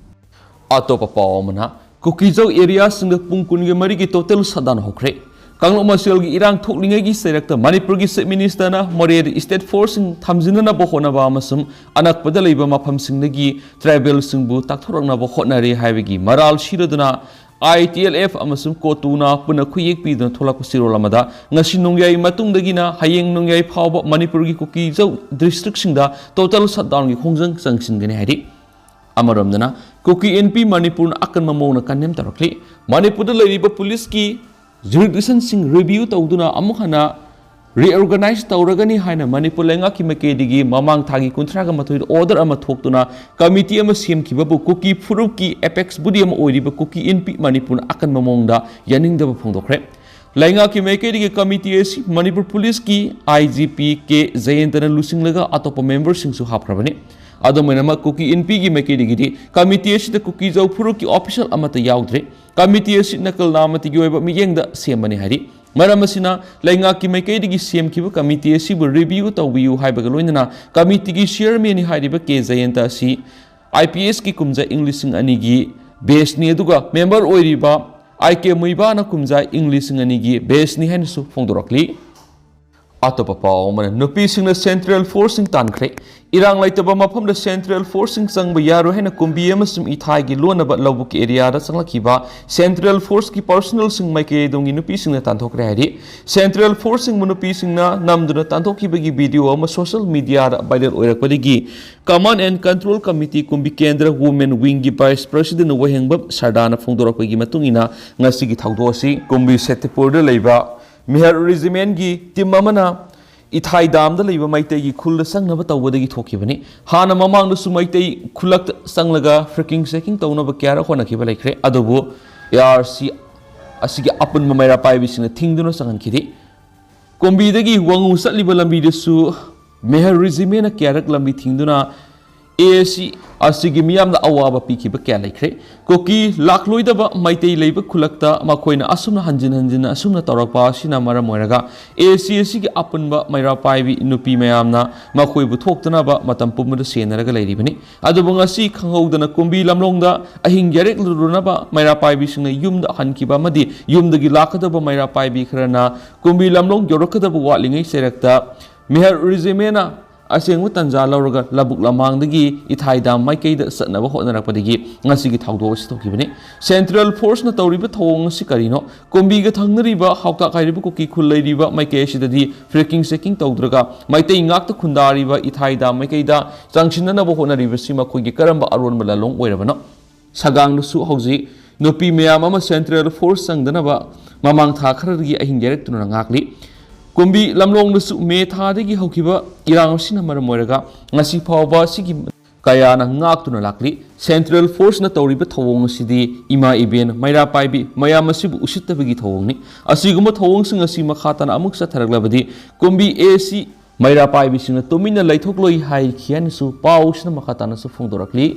ꯑꯇꯣꯞꯄ ꯄꯥꯎ ꯑꯃꯅ, ꯀꯨꯀꯤꯖꯧ area ꯁꯤꯡꯗ ꯄꯨꯡ ꯀꯨꯟꯒ ꯃꯔꯤꯒꯤ total shutdown ꯍꯧꯈ꯭ꯔꯦ꯫ ꯀꯥꯡꯂꯨꯞ ꯃꯁꯦꯜꯒꯤ ꯏꯔꯥꯡ ꯊꯣꯛꯂꯤꯉꯩꯒꯤ ꯆꯩꯔꯛꯇ ꯃꯅꯤꯄꯨꯔꯒꯤ Chief Minister ꯅ ꯃꯣꯔꯦꯗ state force ꯁꯤꯡ ꯊꯝꯖꯤꯟꯅꯅꯕ ꯍꯣꯠꯅꯕ ꯑꯃꯁꯨꯡ ꯑꯅꯛꯄꯗ ꯂꯩꯕ ꯃꯐꯝꯁꯤꯡꯗꯒꯤ tribal ꯁꯤꯡꯕꯨ ꯇꯥꯛꯊꯣꯔꯛꯅꯕ ꯍꯣꯠꯅꯔꯦ ꯍꯥꯏꯕꯒꯤ ꯃꯔꯥꯜ ꯁꯤꯔꯗꯨꯅ I T L F ꯑꯃꯁꯨꯡ COTU ꯅ ꯄꯨꯟꯅ ꯈꯨꯌꯦꯛ ꯄꯤꯗꯨꯅ ꯊꯣꯛꯂꯛꯄ ꯆꯦꯔꯣꯜ ꯑꯃꯗ ꯉꯁꯤ ꯅꯣꯡꯌꯥꯏ ꯃꯇꯨꯡꯗꯒꯤꯅ ꯍꯌꯦꯡ ꯅꯣꯡꯌꯥꯏ ꯐꯥꯎꯕ ꯃꯅꯤꯄꯨꯔꯒꯤ ꯀꯨꯀꯤꯖꯧ district ꯁꯤꯡꯗ total shutdown ꯒꯤ ꯈꯣꯡꯖꯪ ꯆꯪꯁꯤꯟꯒꯅꯤ ꯍꯥꯏꯔꯤ꯫ ꯑꯃꯔꯣꯝꯗꯅ, ꯀꯨꯀꯤ ꯏꯟꯄꯤ ꯃꯅꯤꯄꯨꯔꯅ ꯑꯀꯟꯕ ꯃꯑꯣꯡꯗ condemn ꯇꯧꯔꯛꯂꯤ꯫ ꯃꯅꯤꯄꯨꯔꯗ ꯂꯩꯔꯤꯕ ꯄꯨꯂꯤꯁꯀꯤ jurisdiction ꯁꯤꯡ review ꯇꯧꯗꯨꯅ ꯑꯃꯨꯛ ꯍꯟꯅ reorganize ꯇꯧꯔꯒꯅꯤ ꯍꯥꯏꯅ ꯃꯅꯤꯄꯨꯔ ꯂꯩꯉꯥꯛꯀꯤ ꯃꯥꯏꯀꯩꯗꯒꯤ ꯃꯃꯥꯡ ꯊꯥꯒꯤ ꯀꯨꯟꯊ꯭ꯔꯥꯒ ꯃꯥꯊꯣꯏꯗ order ꯑꯃ ꯊꯣꯛꯇꯨꯅ committee ꯑꯃ ꯁꯦꯝꯈꯤꯕꯕꯨ ꯀꯨꯀꯤ ꯐꯨꯔꯨꯞꯀꯤ apex body ꯑꯃ ꯑꯣꯏꯔꯤꯕ ꯀꯨꯀꯤ ꯏꯟꯄꯤ ꯃꯅꯤꯄꯨꯔꯅ ꯑꯀꯟꯕ ꯃꯑꯣꯡꯗ ꯌꯥꯅꯤꯡꯗꯕ ꯐꯣꯡꯗꯣꯛꯈ꯭ꯔꯦ꯫ ꯂꯩꯉꯥꯛꯀꯤ ꯃꯥꯏꯀꯩꯗꯒꯤ committee ꯑꯁꯤ ꯃꯅꯤꯄꯨꯔ ꯄꯨꯂꯤꯁꯀꯤ I G P ꯀꯦ ꯖꯌꯟꯇꯅ ꯂꯨꯆꯤꯡꯂꯒ ꯑꯇꯣꯞꯄ member ꯁꯤꯡꯁꯨ ꯍꯥꯞꯈ꯭ꯔꯕꯅꯤ꯫ ꯑꯗꯨꯝ ꯑꯣꯏꯅꯃꯛ, ꯀꯨꯀꯤ ꯏꯟꯄꯤꯒꯤ ꯃꯥꯏꯀꯩꯗꯒꯤꯗꯤ committee ꯑꯁꯤꯗ ꯀꯨꯀꯤꯖꯧ ꯐꯨꯔꯨꯞꯀꯤ official ꯑꯃꯠꯇ ꯌꯥꯎꯗ꯭ꯔꯦ꯫ Committee ꯑꯁꯤ ꯅꯀꯜ ꯅꯥꯃꯇꯤꯒꯤ ꯑꯣꯏꯕ ꯃꯤꯠꯌꯦꯡꯗ ꯁꯦꯝꯕꯅꯤ ꯍꯥꯏꯔꯤ꯫ ꯃꯔꯝ ꯑꯁꯤꯅ, ꯂꯩꯉꯥꯛꯀꯤ ꯃꯥꯏꯀꯩꯗꯒꯤ ꯁꯦꯝꯈꯤꯕ committee ꯑꯁꯤꯕꯨ review ꯇꯧꯕꯤꯌꯨ ꯍꯥꯏꯕꯒ ꯂꯣꯏꯅꯅ committee ꯒꯤ chairman ꯅꯤ ꯍꯥꯏꯔꯤꯕ ꯀꯦ ꯖꯌꯟꯇ ꯑꯁꯤ I P S ꯀꯤ ꯀꯨꯝꯖꯥ ꯏꯪ ꯂꯤꯁꯤꯡ ꯑꯅꯤꯒꯤ batch ꯅꯤ, ꯑꯗꯨꯒ member ꯑꯣꯏꯔꯤꯕ ꯑꯥꯏ ꯀꯦ ꯃꯨꯏꯕꯥꯅ ꯀꯨꯝꯖꯥ ꯏꯪ ꯂꯤꯁꯤꯡ ꯑꯅꯤꯒꯤ batch ꯅꯤ ꯍꯥꯏꯅꯁꯨ ꯐꯣꯡꯗꯣꯔꯛꯂꯤ꯫ ꯑꯇꯣꯞꯄ ꯄꯥꯎ ꯑꯃꯅ, ꯅꯨꯄꯤꯁꯤꯡꯅ ꯁꯦꯟꯇ꯭ꯔꯦꯜ ꯐꯣꯔꯁꯁꯤꯡ ꯇꯥꯟꯈ꯭ꯔꯦ꯫ ꯏꯔꯥꯡ ꯂꯩꯇꯕ ꯃꯐꯝꯗ ꯁꯦꯟꯇ꯭ꯔꯦꯜ ꯐꯣꯔꯁꯁꯤꯡ ꯆꯪꯕ ꯌꯥꯔꯣꯏ ꯍꯥꯏꯅ ꯀꯨꯝꯕꯤ ꯑꯃꯁꯨꯡ ꯏꯊꯥꯏꯒꯤ ꯂꯣꯟꯅꯕ ꯂꯧꯕꯨꯛꯀꯤ ꯑꯦꯔꯤꯌꯥꯗ ꯆꯪꯂꯛꯈꯤꯕ ꯁꯦꯟꯇ꯭ꯔꯦꯜ ꯐꯣꯔꯁꯀꯤ ꯄꯔꯁꯣꯅꯦꯜꯁꯤꯡ ꯃꯥꯏꯀꯩ ꯑꯗꯣꯝꯒꯤ ꯅꯨꯄꯤꯁꯤꯡꯅ ꯇꯥꯟꯊꯣꯛꯈ꯭ꯔꯦ ꯍꯥꯏꯔꯤ꯫ ꯁꯦꯟꯇ꯭ꯔꯦꯜ ꯐꯣꯔꯁꯁꯤꯡꯕꯨ ꯅꯨꯄꯤꯁꯤꯡꯅ ꯅꯝꯗꯨꯅ ꯇꯥꯟꯊꯣꯛꯈꯤꯕꯒꯤ ꯚꯤꯗꯤꯑꯣ ꯑꯃ ꯁꯣꯁꯤꯌꯦꯜ ꯃꯤꯗꯤꯌꯥꯗ ꯚꯥꯏꯔꯦꯜ ꯑꯣꯏꯔꯛꯄꯗꯒꯤ command and control committee Kumbi Kendra women ꯋꯤꯡꯒꯤ ꯚꯥꯏꯁ ꯄ꯭ꯔꯁꯤꯗꯦꯟ ꯋꯥꯍꯦꯡꯕꯝ ꯁꯔꯗꯥꯅ ꯐꯣꯡꯗꯣꯔꯛꯄꯒꯤ ꯃꯇꯨꯡ ꯏꯟꯅ ꯉꯁꯤꯒꯤ ꯊꯧꯗꯣꯛ ꯑꯁꯤ ꯀꯨꯝꯕꯤ ꯁꯦꯇꯤꯄꯨꯔꯗ ꯂꯩꯕ ꯃꯤꯍꯔ ꯔꯦꯖꯤꯃꯦꯟꯒꯤ ꯇꯤꯝ ꯑꯃꯅ ꯏꯊꯥꯏ ꯗꯥꯝꯗ ꯂꯩꯕ ꯃꯩꯇꯩꯒꯤ ꯈꯨꯜꯗ ꯆꯪꯅꯕ ꯇꯧꯕꯗꯒꯤ ꯊꯣꯛꯈꯤꯕꯅꯤ꯫ ꯍꯥꯟꯅ ꯃꯃꯥꯡꯗꯁꯨ ꯃꯩꯇꯩ ꯈꯨꯜꯂꯛꯇ ꯆꯪꯂꯒ ꯐ꯭ꯔꯦꯀꯤꯡ ꯆꯦꯀꯤꯡ ꯇꯧꯅꯕ ꯀꯌꯥꯔꯛ ꯍꯣꯠꯅꯈꯤꯕ ꯂꯩꯈ꯭ꯔꯦ, ꯑꯗꯨꯕꯨ ꯑꯦ ꯑꯥꯔ ꯁꯤ ꯑꯁꯤꯒꯤ ꯑꯄꯨꯟꯕ ꯃꯩꯔꯥ ꯄꯥꯏꯕꯤꯁꯤꯡꯅ ꯊꯤꯡꯗꯨꯅ ꯆꯪꯍꯟꯈꯤꯗꯦ꯫ ꯀꯣꯝꯕꯤꯗꯒꯤ ꯋꯥꯉꯨ ꯆꯠꯂꯤꯕ ꯂꯝꯕꯤꯗꯁꯨ ꯃꯦꯍꯔ ꯔꯦꯖꯤꯃꯦꯟꯅ ꯀꯌꯥꯔꯛ ꯂꯝꯕꯤ ꯊꯤꯡꯗꯨꯅ ꯑꯦ ꯑꯦ ꯁꯤ ꯑꯁꯤꯒꯤ ꯃꯤꯌꯥꯝꯗ ꯑꯋꯥꯕ ꯄꯤꯈꯤꯕ ꯀꯌꯥ ꯂꯩꯈ꯭ꯔꯦ꯫ ꯀꯨꯀꯤ ꯂꯥꯛꯂꯣꯏꯗꯕ ꯃꯩꯇꯩ ꯂꯩꯕ ꯈꯨꯜꯂꯛꯇ ꯃꯈꯣꯏꯅ ꯑꯁꯨꯝꯅ ꯍꯟꯖꯤꯟ ꯍꯟꯖꯤꯟ ꯑꯁꯨꯝꯅ ꯇꯧꯔꯛꯄ ꯑꯁꯤꯅ ꯃꯔꯝ ꯑꯣꯏꯔꯒ ꯑꯦ ꯑꯦ ꯁꯤ ꯑꯁꯤꯒꯤ ꯑꯄꯨꯟꯕ ꯃꯩꯔꯥ ꯄꯥꯏꯕꯤ ꯅꯨꯄꯤ ꯃꯌꯥꯝꯅ ꯃꯈꯣꯏꯕꯨ ꯊꯣꯛꯇꯅꯕ ꯃꯇꯝ ꯄꯨꯝꯕꯗ ꯁꯦꯟꯅꯔꯒ ꯂꯩꯔꯤꯕꯅꯤ꯫ ꯑꯗꯨꯕꯨ ꯉꯁꯤ ꯈꯪꯍꯧꯗꯅ ꯀꯨꯝꯕꯤ ꯂꯝꯂꯣꯡꯗ ꯑꯍꯤꯡ ꯌꯥꯔꯦꯛꯂꯨꯅꯕ ꯃꯩꯔꯥ ꯄꯥꯏꯕꯤꯁꯤꯡꯅ ꯌꯨꯝꯗ ꯍꯟꯈꯤꯕ ꯑꯃꯗꯤ ꯌꯨꯝꯗꯒꯤ ꯂꯥꯛꯀꯗꯕ ꯃꯩꯔꯥ ꯄꯥꯏꯕꯤ ꯈꯔꯅ ꯀꯨꯝꯕꯤ ꯂꯝꯂꯣꯡ ꯌꯧꯔꯛꯀꯗꯕ ꯋꯥꯠꯂꯤꯉꯩ ꯆꯩꯔꯛꯇ ꯃꯦꯍꯔ ꯔꯦꯖꯤꯃꯦꯟꯅ ꯑꯁꯦꯡꯕ ꯇꯟꯖꯥ ꯂꯧꯔꯒ ꯂꯧꯕꯨꯛ ꯂꯃꯥꯡꯗꯒꯤ ꯏꯊꯥꯏ ꯗꯥꯝ ꯃꯥꯏꯀꯩꯗ ꯆꯠꯅꯕ ꯍꯣꯠꯅꯔꯛꯄꯗꯒꯤ ꯉꯁꯤꯒꯤ ꯊꯧꯗꯣꯛ ꯑꯁꯤ ꯊꯣꯛꯈꯤꯕꯅꯤ꯫ ꯁꯦꯟꯇ꯭ꯔꯦꯜ ꯐꯣꯔꯁꯅ ꯇꯧꯔꯤꯕ ꯊꯧꯑꯣꯡ ꯑꯁꯤ ꯀꯔꯤꯅꯣ? ꯀꯨꯝꯕꯤꯒ ꯊꯪꯅꯔꯤꯕ ꯍꯥꯎꯇꯥꯛ ꯍꯥꯏꯔꯤꯕ ꯀꯨꯀꯤ ꯈꯨꯜ ꯂꯩꯔꯤꯕ ꯃꯥꯏꯀꯩ ꯑꯁꯤꯗꯗꯤ ꯐ꯭ꯔꯦꯀꯤꯡ ꯆꯦꯀꯤꯡ ꯇꯧꯗ꯭ꯔꯒ ꯃꯩꯇꯩ ꯉꯥꯛꯇ ꯈꯨꯟꯗꯥꯔꯤꯕ ꯏꯊꯥꯏ ꯗꯥꯝ ꯃꯥꯏꯀꯩꯗ ꯆꯪꯁꯤꯟꯅꯅꯕ ꯍꯣꯠꯅꯔꯤꯕꯁꯤ ꯃꯈꯣꯏꯒꯤ ꯀꯔꯝꯕ ꯑꯔꯣꯟꯕ ꯂꯥꯂꯣꯡ ꯑꯣꯏꯔꯕꯅꯣ? ꯁꯒꯥꯡꯗꯁꯨ ꯍꯧꯖꯤꯛ ꯅꯨꯄꯤ ꯃꯌꯥꯝ ꯑꯃ ꯁꯦꯟꯇ꯭ꯔꯦꯜ ꯐꯣꯔꯁ ꯆꯪꯗꯅꯕ ꯃꯃꯥꯡ ꯊꯥ ꯈꯔꯗꯒꯤ ꯑꯍꯤꯡ ꯌꯥꯔꯦꯛꯇꯨꯅ ꯉꯥꯛꯂꯤ꯫ ꯀꯨꯝꯕꯤ ꯂꯝꯂꯣꯡꯗꯁꯨ ꯃꯦ ꯊꯥꯗꯒꯤ ꯍꯧꯈꯤꯕ ꯏꯔꯥꯡ ꯑꯁꯤꯅ ꯃꯔꯝ ꯑꯣꯏꯔꯒ ꯉꯁꯤ ꯐꯥꯎꯕ ꯑꯁꯤꯒꯤ ꯀꯌꯥꯅ ꯉꯥꯛꯇꯨꯅ ꯂꯥꯛꯂꯤ꯫ ꯁꯦꯟꯇ꯭ꯔꯦꯜ ꯐꯣꯔꯁꯅ ꯇꯧꯔꯤꯕ ꯊꯧꯑꯣꯡ ꯑꯁꯤꯗꯤ ꯏꯃꯥ ꯏꯕꯦꯟ ꯃꯩꯔꯥ ꯄꯥꯏꯕꯤ ꯃꯌꯥꯝ ꯑꯁꯤꯕꯨ ꯎꯁꯤꯠꯇꯕꯒꯤ ꯊꯧꯑꯣꯡꯅꯤ꯫ ꯑꯁꯤꯒꯨꯝꯕ ꯊꯧꯑꯣꯡꯁꯤꯡ ꯑꯁꯤ ꯃꯈꯥ ꯇꯥꯅ ꯑꯃꯨꯛ ꯆꯠꯊꯔꯛꯂꯕꯗꯤ ꯀꯨꯝꯕꯤ ꯑꯦ ꯑꯦ ꯁꯤ ꯃꯩꯔꯥ ꯄꯥꯏꯕꯤꯁꯤꯡꯅ ꯇꯨꯃꯤꯟꯅ ꯂꯩꯊꯣꯛꯂꯣꯏ ꯍꯥꯏꯈꯤ ꯍꯥꯏꯅꯁꯨ ꯄꯥꯎꯁꯤꯅ ꯃꯈꯥ ꯇꯥꯅꯁꯨ ꯐꯣꯡꯗꯣꯔꯛꯂꯤ꯫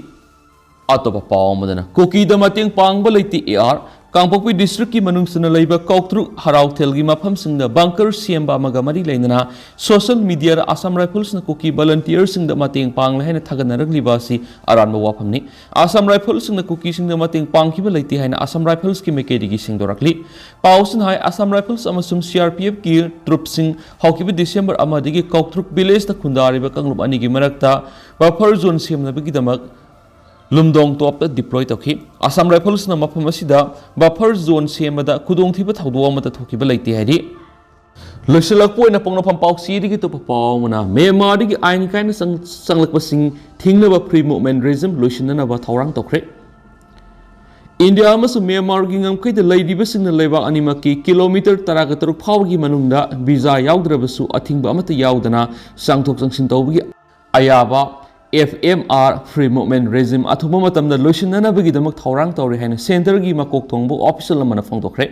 ꯑꯇꯣꯞꯄ ꯄꯥꯎ ꯑꯃꯗꯅ ꯀꯨꯀꯤꯗ ꯃꯇꯦꯡ ꯄꯥꯡꯕ ꯂꯩꯇꯦ ꯑꯦ ꯑꯥꯔ, ꯀꯥꯡꯄꯣꯛꯄꯤ ꯗꯤꯁꯇ꯭ꯔꯤꯛꯀꯤ ꯃꯅꯨꯡ ꯆꯟꯅ ꯂꯩꯕ ꯀꯧꯇ꯭ꯔꯨꯛ ꯍꯔꯥꯎꯊꯦꯜꯒꯤ ꯃꯐꯝꯁꯤꯡꯗ ꯕꯪꯀꯔ ꯁꯦꯝꯕ ꯑꯃꯒ ꯃꯔꯤ ꯂꯩꯅꯅ ꯁꯣꯁꯤꯌꯦꯜ ꯃꯤꯗꯤꯌꯥꯗ ꯑꯁꯥꯝ ꯔꯥꯏꯐꯜꯁꯅ ꯀꯨꯀꯤ ꯚꯣꯂꯟꯇꯤꯌꯔꯁꯤꯡꯗ ꯃꯇꯦꯡ ꯄꯥꯡꯂꯦ ꯍꯥꯏꯅ ꯊꯥꯒꯠꯅꯔꯛꯂꯤꯕ ꯑꯁꯤ ꯑꯔꯥꯟꯕ ꯋꯥꯐꯝꯅꯤ꯫ ꯑꯁꯥꯝ ꯔꯥꯏꯐꯜꯁꯤꯡꯅ ꯀꯨꯀꯤꯁꯤꯡꯗ ꯃꯇꯦꯡ ꯄꯥꯡꯈꯤꯕ ꯂꯩꯇꯦ ꯍꯥꯏꯅ ꯑꯁꯥꯝ ꯔꯥꯏꯐꯜꯁꯀꯤ ꯃꯥꯏꯀꯩꯗꯒꯤ ꯁꯦꯡꯗꯣꯔꯛꯂꯤ꯫ ꯄꯥꯎꯁꯤꯅ ꯍꯥꯏ, ꯑꯁꯥꯝ ꯔꯥꯏꯐꯜꯁ ꯑꯃꯁꯨꯡ ꯁꯤ ꯑꯥꯔ ꯄꯤ ꯑꯦꯐꯀꯤ ꯇ꯭ꯔꯨꯞꯁꯤꯡ ꯍꯧꯈꯤꯕ ꯗꯤꯁꯦꯝꯕꯔ ꯑꯃꯗꯒꯤ ꯀꯧꯇ꯭ꯔꯨꯛ ꯚꯤꯂꯦꯖꯇ ꯈꯨꯟꯗꯥꯔꯤꯕ ꯀꯥꯡꯂꯨꯞ ꯑꯅꯤꯒꯤ ꯃꯔꯛꯇ ꯕꯐꯔ ꯖꯣꯟ ꯁꯦꯝꯅꯕꯒꯤꯗꯃꯛ ꯂꯨꯝꯗꯣꯡ ꯇꯣꯞꯇ ꯗꯤꯄ꯭ꯂꯣꯏ ꯇꯧꯈꯤ꯫ ꯑꯁꯥꯝ ꯔꯥꯏꯐꯜꯁꯅ ꯃꯐꯝ ꯑꯁꯤꯗ ꯕꯐꯔ ꯖꯣꯟ ꯁꯦꯝꯕꯗ ꯈꯨꯗꯣꯡꯊꯤꯕ ꯊꯧꯗꯣꯛ ꯑꯃꯠꯇ ꯊꯣꯛꯈꯤꯕ ꯂꯩꯇꯦ ꯍꯥꯏꯔꯤ꯫ ꯂꯣꯏꯁꯤꯜꯂꯛꯄ ꯑꯣꯏꯅ ꯄꯣꯛꯅꯐꯝ ꯄꯥꯎꯆꯦꯗꯒꯤ ꯑꯇꯣꯞꯄ ꯄꯥꯎ ꯑꯃꯅ, ꯃ꯭ꯌꯥꯟꯃꯥꯔꯗꯒꯤ ꯑꯥꯏꯟ ꯀꯥꯏꯅ ꯆꯪ-, ꯆꯪꯂꯛꯄꯁꯤꯡ ꯊꯤꯡꯅꯕ ꯐ꯭ꯔꯤ ꯃꯨꯚꯃꯦꯟꯠ ꯔꯦꯖꯤꯝ ꯂꯣꯏꯁꯤꯟꯅꯅꯕ ꯊꯧꯔꯥꯡ ꯇꯧꯈ꯭ꯔꯦ꯫ ꯏꯟꯗꯤꯌꯥ ꯑꯃꯁꯨꯡ ꯃ꯭ꯌꯥꯟꯃꯥꯔꯒꯤ ꯉꯝꯈꯩꯗ ꯂꯩꯔꯤꯕꯁꯤꯡꯅ ꯂꯩꯕꯥꯛ ꯑꯅꯤꯃꯛꯀꯤ ꯀꯤꯂꯣꯃꯤꯇꯔ ꯇꯔꯥꯒ ꯇꯔꯨꯛ ꯐꯥꯎꯕꯒꯤ ꯃꯅꯨꯡꯗ ꯚꯤꯖꯥ ꯌꯥꯎꯗ꯭ꯔꯕꯁꯨ ꯑꯊꯤꯡꯕ ꯑꯃꯠꯇ ꯌꯥꯎꯗꯅ ꯆꯪꯊꯣꯛ ꯆꯪꯁꯤꯟ ꯇꯧꯕꯒꯤ ꯑꯌꯥꯕ F M R free movement regime ꯑꯊꯨꯕ ꯃꯇꯝꯗ ꯂꯣꯏꯁꯤꯟꯅꯅꯕꯒꯤꯗꯃꯛ ꯊꯧꯔꯥꯡ ꯇꯧꯔꯤ ꯍꯥꯏꯅ ꯁꯦꯟꯇꯔꯒꯤ ꯃꯀꯣꯛ ꯊꯣꯡꯕ ꯑꯣꯐꯤꯁꯤꯌꯦꯜ ꯑꯃꯅ ꯐꯣꯡꯗꯣꯛꯈ꯭ꯔꯦ꯫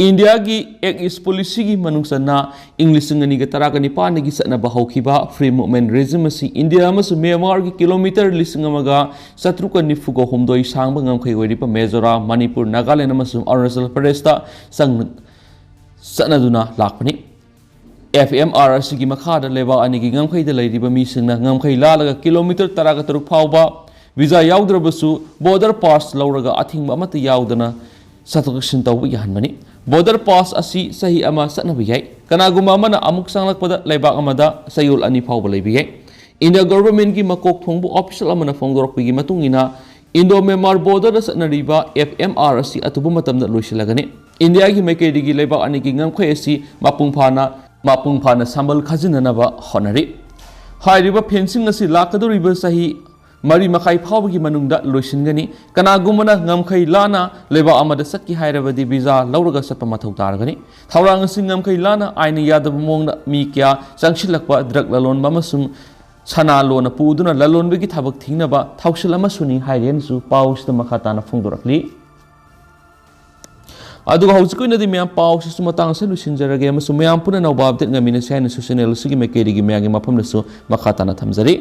ꯏꯟꯗꯤꯌꯥꯒꯤ ꯑꯦꯛ ꯏꯁ ꯄꯣꯂꯤꯁꯤꯒꯤ ꯃꯅꯨꯡ ꯆꯟꯅ ꯏꯪ ꯂꯤꯁꯤꯡ ꯑꯅꯤꯒ ꯇꯔꯥꯒ ꯅꯤꯄꯥꯟꯗꯒꯤ ꯆꯠꯅꯕ ꯍꯧꯈꯤꯕ ꯐ꯭ꯔꯤ ꯃꯨꯚꯃꯦꯟꯠ ꯔꯦꯖꯤꯝ ꯑꯁꯤ ꯏꯟꯗꯤꯌꯥ ꯑꯃꯁꯨꯡ ꯃ꯭ꯌꯥꯟꯃꯥꯔꯒꯤ ꯀꯤꯂꯣꯃꯤꯇꯔ ꯂꯤꯁꯤꯡ ꯑꯃꯒ ꯆꯥꯇ꯭ꯔꯨꯛꯀ ꯅꯤꯐꯨꯒ ꯍꯨꯝꯗꯣꯏ ꯁꯥꯡꯕ ꯉꯝꯈꯩ ꯑꯣꯏꯔꯤꯕ ꯃꯤꯖꯣꯔꯥꯝ, ꯃꯅꯤꯄꯨꯔ, ꯅꯥꯒꯥꯂꯦꯟ ꯑꯃꯁꯨꯡ ꯑꯔꯨꯅꯥꯆꯜ ꯄ꯭ꯔꯗꯦꯁꯇ ꯆꯪ-, ꯆꯠꯅꯗꯨꯅ ꯂꯥꯛꯄꯅꯤ꯫ ꯑꯦꯐ ꯑꯦꯝ ꯑꯥꯔ ꯑꯁꯤꯒꯤ ꯃꯈꯥꯗ ꯂꯩꯕꯥꯛ ꯑꯅꯤꯒꯤ ꯉꯝꯈꯩꯗ ꯂꯩꯔꯤꯕ ꯃꯤꯁꯤꯡꯅ ꯉꯝꯈꯩ ꯂꯥꯜꯂꯒ ꯀꯤꯂꯣꯃꯤꯇꯔ ꯇꯔꯥꯒ ꯇꯔꯨꯛ ꯐꯥꯎꯕ ꯚꯤꯖꯥ ꯌꯥꯎꯗ꯭ꯔꯕꯁꯨ ꯕꯣꯔꯗꯔ ꯄꯥꯁ ꯂꯧꯔꯒ ꯑꯊꯤꯡꯕ ꯑꯃꯠꯇ ꯌꯥꯎꯗꯅ ꯆꯠꯊꯣꯛ ꯆꯠꯁꯤꯟ ꯇꯧꯕ ꯌꯥꯍꯟꯕꯅꯤ꯫ ꯕꯣꯔꯗꯔ ꯄꯥꯁ ꯑꯁꯤ ꯆꯍꯤ ꯑꯃ ꯆꯠꯅꯕ ꯌꯥꯏ꯫ ꯀꯅꯥꯒꯨꯝꯕ ꯑꯃꯅ ꯑꯃꯨꯛ ꯆꯪꯂꯛꯄꯗ ꯂꯩꯕꯥꯛ ꯑꯃꯗ ꯆꯌꯣꯜ ꯑꯅꯤ ꯐꯥꯎꯕ ꯂꯩꯕ ꯌꯥꯏ꯫ ꯏꯟꯗꯤꯌꯥ ꯒꯣꯚꯔꯟꯃꯦꯟꯠꯀꯤ ꯃꯀꯣꯛ ꯊꯣꯡꯕ ꯑꯣꯐꯤꯁꯤꯌꯦꯜ ꯑꯃꯅ ꯐꯣꯡꯗꯣꯔꯛꯄꯒꯤ ꯃꯇꯨꯡ ꯏꯟꯅ, ꯏꯟꯗꯣ ꯃ꯭ꯌꯥꯟꯃꯥꯔ ꯕꯣꯔꯗꯔꯗ ꯆꯠꯅꯔꯤꯕ ꯑꯦꯐ ꯑꯦꯝ ꯑꯥꯔ ꯑꯁꯤ ꯑꯊꯨꯕ ꯃꯇꯝꯗ ꯂꯣꯏꯁꯤꯜꯂꯒꯅꯤ꯫ ꯏꯟꯗꯤꯌꯥꯒꯤ ꯃꯥꯏꯀꯩꯗꯒꯤ ꯂꯩꯕꯥꯛ ꯑꯅꯤꯒꯤ ꯉꯝꯈꯩ ꯑꯁꯤ ꯃꯄꯨꯡ ꯐꯥꯅ, ꯃꯄꯨꯡ ꯐꯥꯅ ꯁꯝꯕꯜ ꯈꯥꯖꯤꯟꯅꯅꯕ ꯍꯣꯠꯅꯔꯤ꯫ ꯍꯥꯏꯔꯤꯕ ꯐꯦꯟꯁꯤꯡ ꯑꯁꯤ ꯂꯥꯛꯀꯗꯧꯔꯤꯕ ꯆꯍꯤ ꯃꯔꯤ ꯃꯈꯥꯏ ꯐꯥꯎꯕꯒꯤ ꯃꯅꯨꯡꯗ ꯂꯣꯏꯁꯤꯟꯒꯅꯤ꯫ ꯀꯅꯥꯒꯨꯝꯕꯅ ꯉꯝꯈꯩ ꯂꯥꯟꯅ ꯂꯩꯕꯥꯛ ꯑꯃꯗ ꯆꯠꯀꯦ ꯍꯥꯏꯔꯕꯗꯤ ꯚꯤꯖꯥ ꯂꯧꯔꯒ ꯆꯠꯄ ꯃꯊꯧ ꯇꯥꯔꯒꯅꯤ꯫ ꯊꯧꯔꯥꯡ ꯑꯁꯤ ꯉꯝꯈꯩ ꯂꯥꯟꯅ ꯑꯥꯏꯟꯅ ꯌꯥꯗꯕ ꯃꯑꯣꯡꯗ ꯃꯤ ꯀꯌꯥ ꯆꯪꯁꯤꯜꯂꯛꯄ, ꯗ꯭ꯔꯒ ꯂꯂꯣꯟꯕ ꯑꯃꯁꯨꯡ ꯁꯅꯥ ꯂꯣꯟꯅ ꯄꯨꯗꯨꯅ ꯂꯂꯣꯟꯕꯒꯤ ꯊꯕꯛ ꯊꯤꯡꯅꯕ ꯊꯧꯁꯤꯜ ꯑꯃꯁꯨꯅꯤ ꯍꯥꯏꯔꯦꯅꯁꯨ ꯄꯥꯎꯁꯤꯗ ꯃꯈꯥ ꯇꯥꯅ ꯐꯣꯡꯗꯣꯔꯛꯂꯤ꯫ ꯑꯗꯨꯒ ꯍꯧꯖꯤꯛꯀꯤ ꯑꯣꯏꯅꯗꯤ ꯃꯌꯥꯝ ꯄꯥꯎꯁꯤꯁꯨ ꯃꯇꯥꯡ ꯑꯁꯤꯗ ꯂꯣꯏꯁꯤꯟꯖꯔꯒꯦ ꯑꯃꯁꯨꯡ ꯃꯌꯥꯝ ꯄꯨꯟꯅ ꯅꯧꯕ ꯑꯞꯗꯦꯠ ꯉꯝꯃꯤꯟꯅꯁꯤ ꯍꯥꯏꯅꯁꯨ ꯆꯦꯅꯦꯜ ꯑꯁꯤꯒꯤ ꯃꯥꯏꯀꯩꯗꯒꯤ ꯃꯌꯥꯝꯒꯤ ꯃꯐꯝꯗꯁꯨ ꯃꯈꯥ ꯇꯥꯅ ꯊꯝꯖꯔꯤ꯫